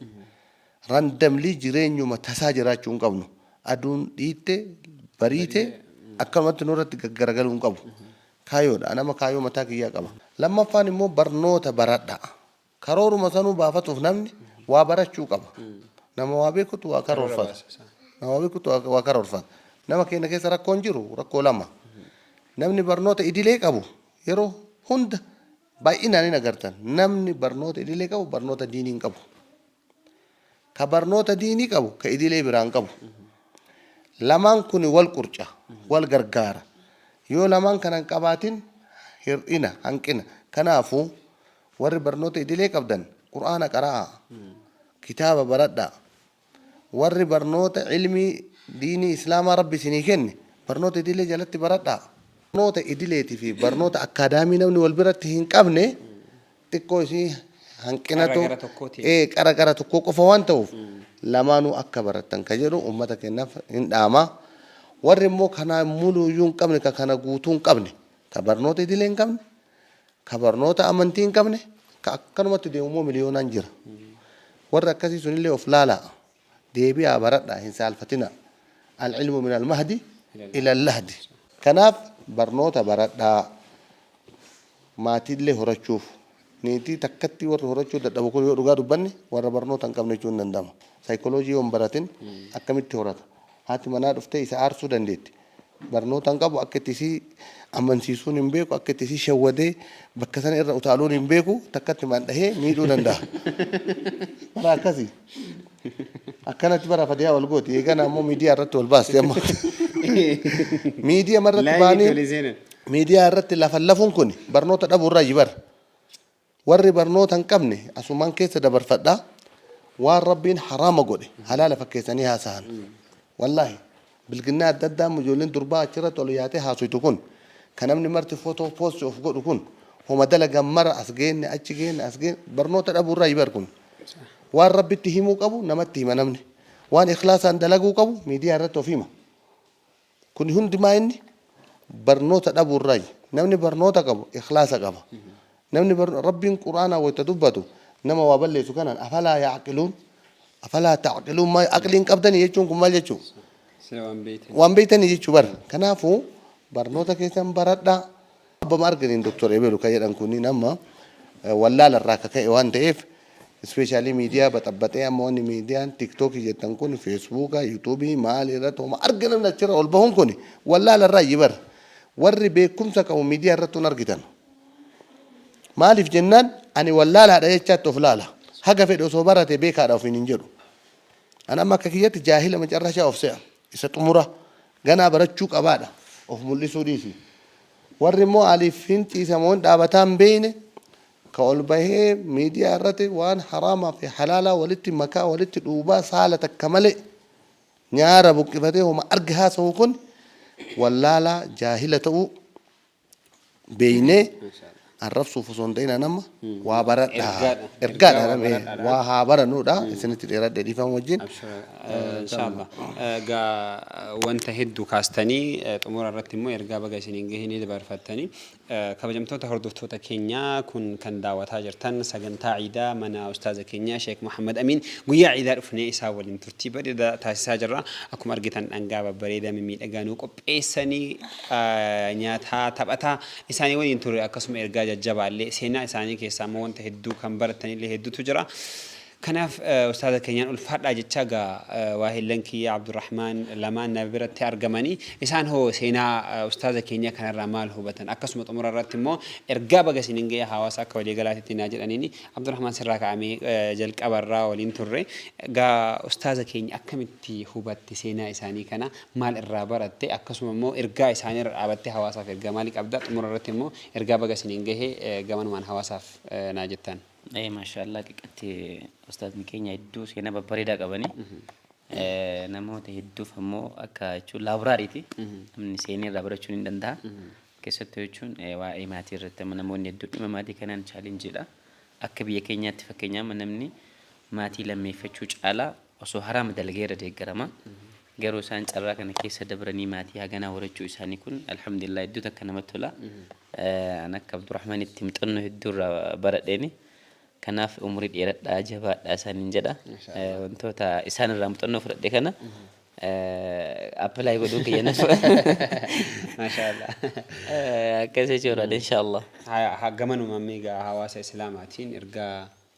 Randomly jireenyuma tasaa jiraachuu hin qabnu. Aduun dhiitte bariite akkanumatti nurratti gaggaragaluu hin qabu. Kaayyoodha. Nama kaayyoo mataa kiyyaa qaba. Lammaffaan immoo barnoota baradhaa. Karooruma sanuu baafatuuf namni waa barachuu qaba. Nama waa beekutu waa karoorfata. Nama waa beekutu waa karoorfata. Nama keenya keessa rakkoon jiru rakkoo lama. Namni barnoota idilee qabu yeroo hunda baay'inaan hin agartan. Namni barnoota idilee qabu barnoota diinii hin qabu. Ka barnoota diinii qabu ka idilee biraa hin qabu. Lamaan kun wal qurca, wal gargaara. Yoo lamaan kana hin qabaatin, hir'ina, hanqina. Kanaafuu warri barnoota idilee qabdan Qur'aana qara'aa, kitaaba baradhaa. Warri barnoota ilmii diinii Islaamaa Rabbi isinii kenne barnoota idilee jalatti baradhaa. Barnoota idileetii fi barnoota akkaadaamii namni wal biratti hin qabne xiqqoo isii hanqinatu. Qara gara tokkootiin. Qara gara tokkoo qofa waan ta'uuf, lamaanuu akka barattan ka jedhu uummata keenyaaf hin dhaama. Warri immoo kanaa muluuyyuu hin qabne, ka kana guutuu hin qabne, ka barnoota idilee hin qabne, ka barnoota amantii hin qabne, ka akkanumatti deemu immoo miliyoonaan jira. Warri akkasii sunillee of laalaa. Deebi'aa baradhaa, hin saalfatinaa. العلم من المهد إلى اللحد. Kanaaf barnoota baradhaa, maatiillee horachuuf. Niitii takkatti warri horachuu dadhabu kun, yoo dhugaa dubbanne, warra barnoota hin qabne jechuun hin danda'ama. Saayikooloojii yoo hin baratin akkamitti horata? Haati manaa dhuftee isa aarsuu dandeetti. Barnoota hin qabu, akka itti isii amansiisuun hin beeku, akka itti isii shawwadee bakka sana irra utaaluun hin beeku, takkatti maan dhahee miidhuu danda'a. Bara akkasii. Akkanatti bara fadiyaa wal gooti. Eegana ammoo miidiyaa irratti wal baasti amma. Miidiyaa irratti baanii miidiyaa irratti lafa lafuun kun barnoota dhabuu irraa bara. Warri barnoota hin qabne asumaan keessa dabarfadhaa. Waan Rabbiin haraama godhe halaala fakkeessanii haasa'an. Wallaahi, bilginnaa adda addaa ijoolleen durbaa achirratti ol yaatee haasoftu kun, kan namni marti footoo post of godhu kun, homa dalagan mara as geenne, achi geenne, as geenne, barnoota dhabuu irraa bar kun. Waan Rabbitti himuu qabu namatti hima namni. Waan ikhlaasaan dalaguu qabu miidiyaa irratti of hima. Kun hundi maa inni barnoota dhabuu irraa. Namni barnoota qabu ikhlaasa qaba. Namni Rabbiin Quraanaa wayita dubbatu nama waa balleessu kanaan أفلا يعقلون أفلا تعقلون, maa aqliin qabdanii jechuun kun maal jechuu? Waan beektan. Waan beektanii jechuu bara. Kanaafuu barnoota keessan baradhaa. Abbama arganiin Doktor Ebelu kan jedhan kunniin amma wallaala irraa akka ka'e waan ta'eef, especially miidiyaa baxabbaxee amma wanni miidiyaan TikTokii jettan kun, Facebookaa, YouTubeii maal irratti homa arga namni achirra ol bahuun kun wallaala irraa bara. Warri beekumsa qabu miidiyaa irratti hin argitan. Maaliif jennaan, ani wallaalaadha jechaatti of laala. Haga fedhe osoo barate beekaadha ofiin hin jedhu. Ani amma akka kiyyatti jaahila macarrashaa of se'a. Isa xumura ganaa barachuu qabaadha. Of mul'isuu dhiisi. Warri immoo aliif hin ciisamoo hin dhaabataa hin beekne ka ol bahee miidiyaa irratti waan haraamaa fi halaalaa walitti makaa, walitti dhuubaa, saala takka malee nyaara buqqifatee homa arge haasa'u kun wallaalaa jaahila ta'uu beeynee arrabsuuf osoo hin ta'in amma waa baradhaa. Ergaadha. Ergaadha. Ergaa waa Namee baradhaadha. waa haa barannuudha, isinitti dheeradhe, dhiifama wajjin. Inshallah. Egaa wanta hedduu kaastanii, xumura irratti immoo ergaa baga isiniin gahee ni dabarfattanii. Kabajamtoota hordoftoota keenyaa, kun kan daawwataa jirtan sagantaa Ciidaa mana ustaaza keenyaa Sheek Muhammad Amiin. Guyyaa Ciidaa dhufnee isaa waliin turtii bareedaa taasisaa jirra. Akkuma argitan dhangaa babbareedaa mimmiidhagaa nuu qopheessanii, nyaataa taphataa isaanii waliin ture, akkasuma ergaa jajjabaallee seenaa isaanii keessaa immoo wanta hedduu kan baratanillee hedduutu jira. Kanaaf ustaaza keenyaan ulfaadhaa jechaa, gaa waa hillan kiyya Abdurrahmaan lamaan na biratti argamanii, isaan hoo seenaa ustaaza keenya kanarraa maal hubatan, akkasuma xumura irratti immoo ergaa baga isiniin ga'e hawaasa akka waliigalaatitti naa jedhaniini. Abdurrahmaan, sirraa ka'amee jalqabarraa waliin turre. Gaa ustaaza keenya akkamitti hubatte? Seenaa isaanii kana maal irraa baratte? Akkasuma immoo ergaa isaanii irra dhaabattee hawaasaaf ergaa maalii qabda? Xumura irratti immoo ergaa baga isiniin gahe gamanumaan hawaasaaf naa jettan. Maashaallah, qiqqatti ustaazni keenya hedduu seenaa babbareedaa qabani. Namoota hedduuf ammoo akka jechuun laaboraariiti. Namni seenee irraa barachuun hin danda'a. Keessattuu jechuun waa'ee maatii irratti amma namoonni hedduu dhimma maatii kanaan challenge iidha. Akka biyya keenyaatti fakkeenyaaf namni maatii lammeeffachuu caalaa osoo haraama dalagee irra deeggarama. Garuu isaan carraa kana keessa dabranii maatii haganaa horachuu isaanii kun alhamdulillah hedduu takka namatti tola. An akka Abdurrahmaanitti muuxannoo hedduu irraa baradheeni. Kanaaf umurii dheeradhaa, jabaadhaa isaaniin jedha. Wantoota isaan irraa muuxannoo fudhadhe kana apply godhuun kiyya nafu. Maashaallah. Akkas jechuudha, inshaallah. Gamanuma meegaa hawaasa Islaamaatiin ergaa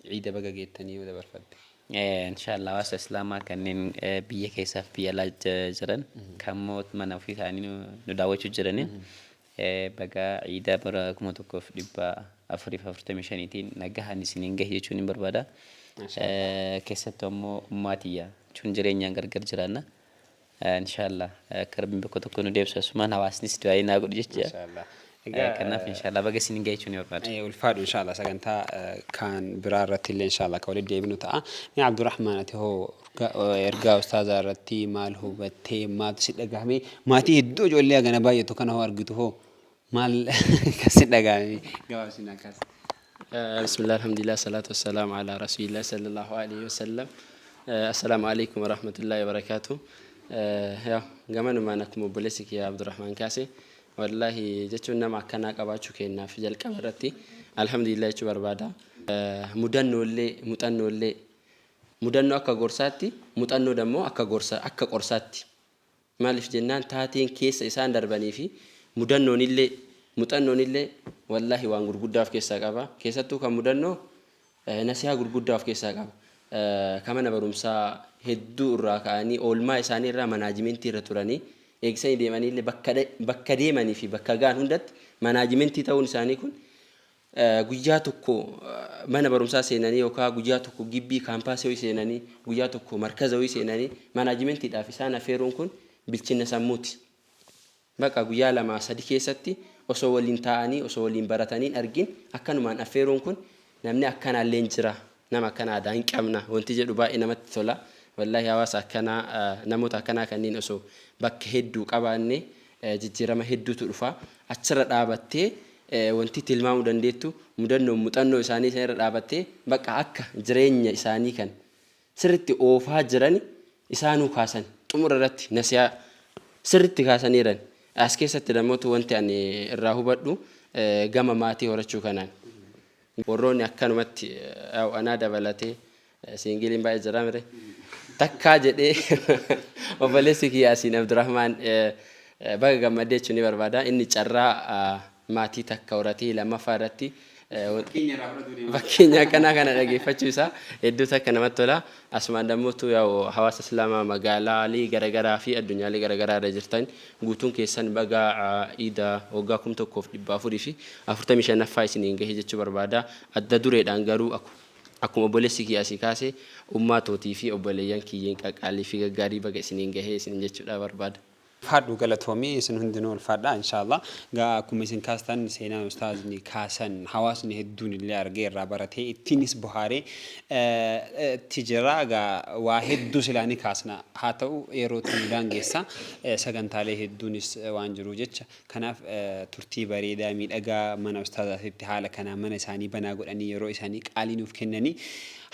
ciida baga geettanii yoo dabarfatte. Inshaallah, hawaasa Islaamaa kanneen biyya keessaaf biyya alaa jiran, kan immoo mana ofii isaanii nu daawwachuu jiraniin, baga ciida bara 1445iitiin nagahaan isiniin gahe jechuun hin barbaada. Keessattuu ammoo ummaatiyya jechuun jireenyaan gargar jiraanna. Inshaallah, akka Rabbiin bakka tokko nu deebisu asumaan hawaasnis du'aa naa godhu jecha. Kanaaf inshaallah baga isiniin gahe jechuun ni barbaada. Ulfaadhu, inshaallah sagantaa kan biraa irratti illee inshaallah akka walitti deebinu ta'a. Ni Abdurrahmaan, ati hoo ergaa ustaazaa irratti maal hubattee, maaltu si dhagahame? Maatii hedduu ijoollee hagana baay'atu kana hoo argitu hoo maal kan si dhagahame, gabaabsinaa akkas? بسم الله، الحمد لله، الصلاة والسلام على رسول الله صلى الله عليه وسلم. السلام عليكم ورحمة الله وبركاته. Yaa gamanumaan akkuma obboleessi kiyya Abdurrahmaan kaase, wallaahi jechuun nama akkanaa qabaachuu kennaaf jalqaba irratti alhamdulillah jechuu barbaada. Mudannoollee, muuxannoollee, mudannoo akka gorsaatti, muuxannoo dammoo akka gorsa, akka qorsaatti. Maaliif jennaan, taateen keessa isaan darbanii fi mudannoonillee muuxannoonillee wallaahi waan gurguddaa of keessaa qaba. Keessattuu kan mudannoo nasihaa gurguddaa of keessaa qaba. Kan mana barumsaa hedduu irraa ka'anii oolmaa isaanii irraa management ii irra turanii eegsanii deemanii illee bakka deemanii fi bakka ga'an hundatti management ii ta'uun isaanii kun, guyyaa tokko mana barumsaa seenanii yookaan guyyaa tokko gibbii campus ii wayii seenanii, guyyaa tokko markaza wayii seenanii management iidhaaf isaan affeeruun kun bilchina sammuuti. Bakka guyyaa 2 3 keessatti osoo waliin taa'anii, osoo waliin baratanii hin argin akkanumaan affeeruun kun, namni akkanaallee hin jira, nama akkana aadaa hin qabna wanti jedhu baay'ee namatti tola. Wallaahi hawaasa akkanaa, namoota akkanaa kanneen osoo bakka hedduu qabaanne jijjiirama hedduutu dhufa. Achirra dhaabattee wanti tilmaamuu dandeettu mudannoo muuxannoo isaanii sana irra dhaabattee bakka akka jireenya isaanii kan sirritti oofaa jiran isaanuu kaasan, xumura irratti nasihaa sirritti kaasaniiran. As keessatti namoota wanti ani irraa hubadhu gama maatii horachuu kanaan warroonni akkanumatti anaa dabalatee single iin baay'ee jira mire takkaa jedhee, obboleessi kiyya Asiin Abdurrahmaan baga gammadee jechuun ni barbaada. Inni carraa maatii takka horatee lammaffaa irratti fakkeenya akkanaa kana dhageeffachuu isaa hedduu takka namatti tola. Asumaan dammotu yaa'u hawaasa Islaamaa magaalaalee garaagaraa fi addunyaalee garaagaraa irra jirtan guutuun keessan baga iida waggaa 1445ffaa isiniin gahe jechuu barbaada. Adda dureedhaan garuu akkuma obboleessi kiyya asii kaase, ummaa tootii fi obboleeyyan kiyyeen qaqqaalii fi gaggaarii baga isiniin gahee isiniin jechuudha barbaada. Ulfaadhu, galatoomii, isin hundinuu ulfaadha inshaallah. Gaa akkuma isin kaastan, seenaan ustaazni kaasan hawaasni hedduun illee argee irraa baratee ittiinis bohaaree itti jira. Gaa waa hedduu silaa ni kaasna, haa ta'u yerootu nu daangeessa, sagantaalee hedduunis waan jiru jecha. Kanaaf turtii bareedaa miidhagaa mana ustaazaatitti haala kanaan mana isaanii banaa godhanii, yeroo isaanii qaalii nuuf kennanii,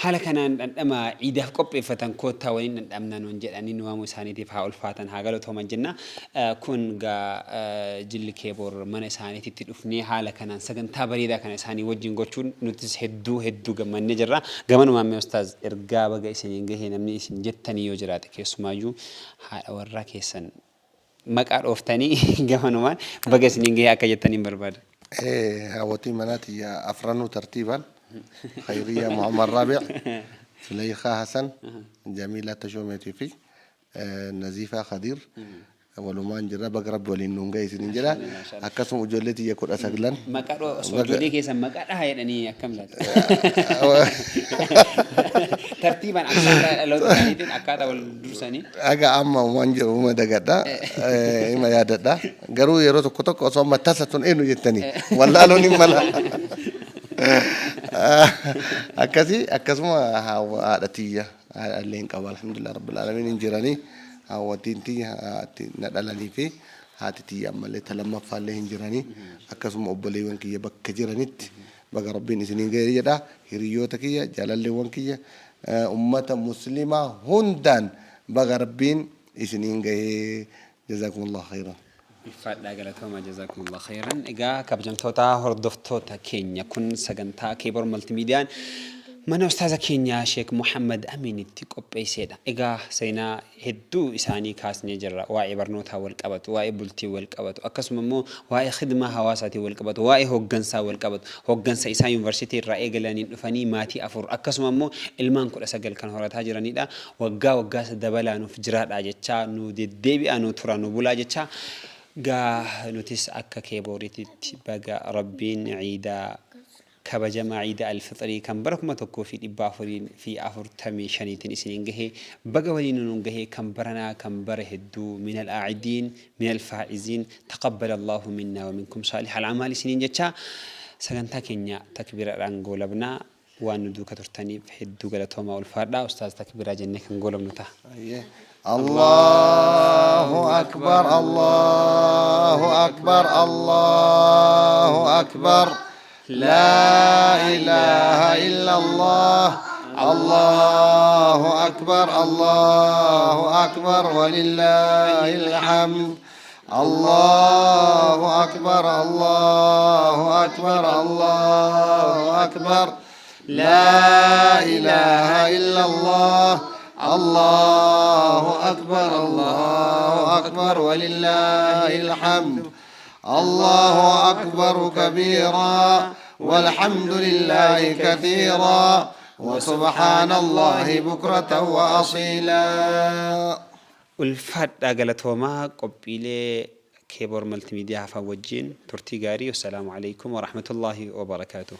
haala kanaan dhandhama iidaaf qopheeffatan koottaa waliin dhandhamna nuun jedhanii nu waamuu isaaniitiif haa ulfaatan, haa galatooman jenna. Kun gaa jilli Keeboor mana isaaniititti dhufnee haala kanaan sagantaa bareedaa kana isaanii wajjin gochuun nutis hedduu hedduu gammannee jirra. Gamanumaan mee ustaaz, ergaa baga isiniin gahee namni isin jettanii yoo jiraate, keessumaayyuu haadha warraa keessan maqaa dhooftanii gamanumaan baga isiniin gahee akka jettaniin barbaada. Hawwatii manaa tiyya afranuu tartiibaan: Khayriyaa Muhammad Raabic, Suleykaa Hasan, Jamiilaa Tashoomeetii fi Naziifaa Khadiir walumaan jirra. Baga Rabbi waliin nuun gahe isiniin jedha. Akkasuma ijoollee tiyya 19. Maqaa dhoo osoo ijoollee keessan maqaa dhaha jedhanii akkam laata? Tartiibaan akkaataa dhaloota isaaniitiin, akkaataa wal dursanii. Aga amma waan jedhu uma dagadha, ima yaadadha. Garuu yeroo tokko tokko osoo amma tasa tun eenyu jettanii wallaaluun hin mala. Akkasii akkasuma haadha tiyya, haadha illee hin qaba, alhamdulillah rabbil alamin, hin jiranii. Haawwatiin tiyya haati na dhalanii fi haati tiyya ammallee ta lammaffaallee hin jiranii. Akkasuma obboleewwan kiyya bakka jiranitti baga Rabbiin isiniin gahe jedha. Hiriyoota kiyya, jaalalleewwan kiyya, ummata muslimaa hundaan baga Rabbiin isiniin gahe. Jazakumullahu khairan. Ulfaadhaa, galatooma, jazakumullah khairan. Egaa kabajamtoota hordoftoota keenya, kun sagantaa Keeboor Maltimiidiyaan mana ustaaza keenya Sheek Muhammad Aminitti qopheessedha. Egaa seenaa hedduu isaanii kaasnee jirra. Waa'ee barnootaa wal qabatu, waa'ee bultii wal qabatu, akkasuma immoo waa'ee khidmaa hawaasaatiin wal qabatu, waa'ee hooggansaa wal qabatu. Hooggansa isaa yuunivarsiitii irraa eegalaniin dhufanii maatii afur, akkasuma immoo ilmaan 19 kan horataa jiranidha. Waggaa waggaas dabalaa nuuf jiraadha jechaa, nu deddeebi'aa, nu tura, nu bulaa jechaa, gaa nutis akka Keebooriititti baga Rabbiin ciidaa kabajamaa ciida alfixrii kan bara 1445tiin isiniin gahe, baga waliin nuun gahe, kan baranaa kan bara hedduu, min al-aa'idiin min al-faa'iziin, taqabbala Allahu minna wa minkum saalih al-amaal isiniin jechaa, sagantaa keenya takbiiraadhaan goolabnaa. Waan nu duuka turtaniif hedduu galatoomaa, ulfaadhaa. Ustaaz, takbiiraa jennee kan goolabnu ta'a. الله أكبر، الله أكبر، الله أكبر، لا إله إلا الله، الله أكبر، الله أكبر، ولله الحمد. الله أكبر، الله أكبر، الله أكبر، لا إله إلا الله، الله أكبر، الله أكبر، ولله الحمد. الله أكبر كبيرا والحمد لله كثيرا وسبحان الله بكرة وأصيلا. Ulfaadhaa, galatoomaa. Qophiilee Keeboor Maltimiidiyaa hafan wajjin turtii gaarii. Wassalaamu alaikum warahmatullaahi wabarakaatuh.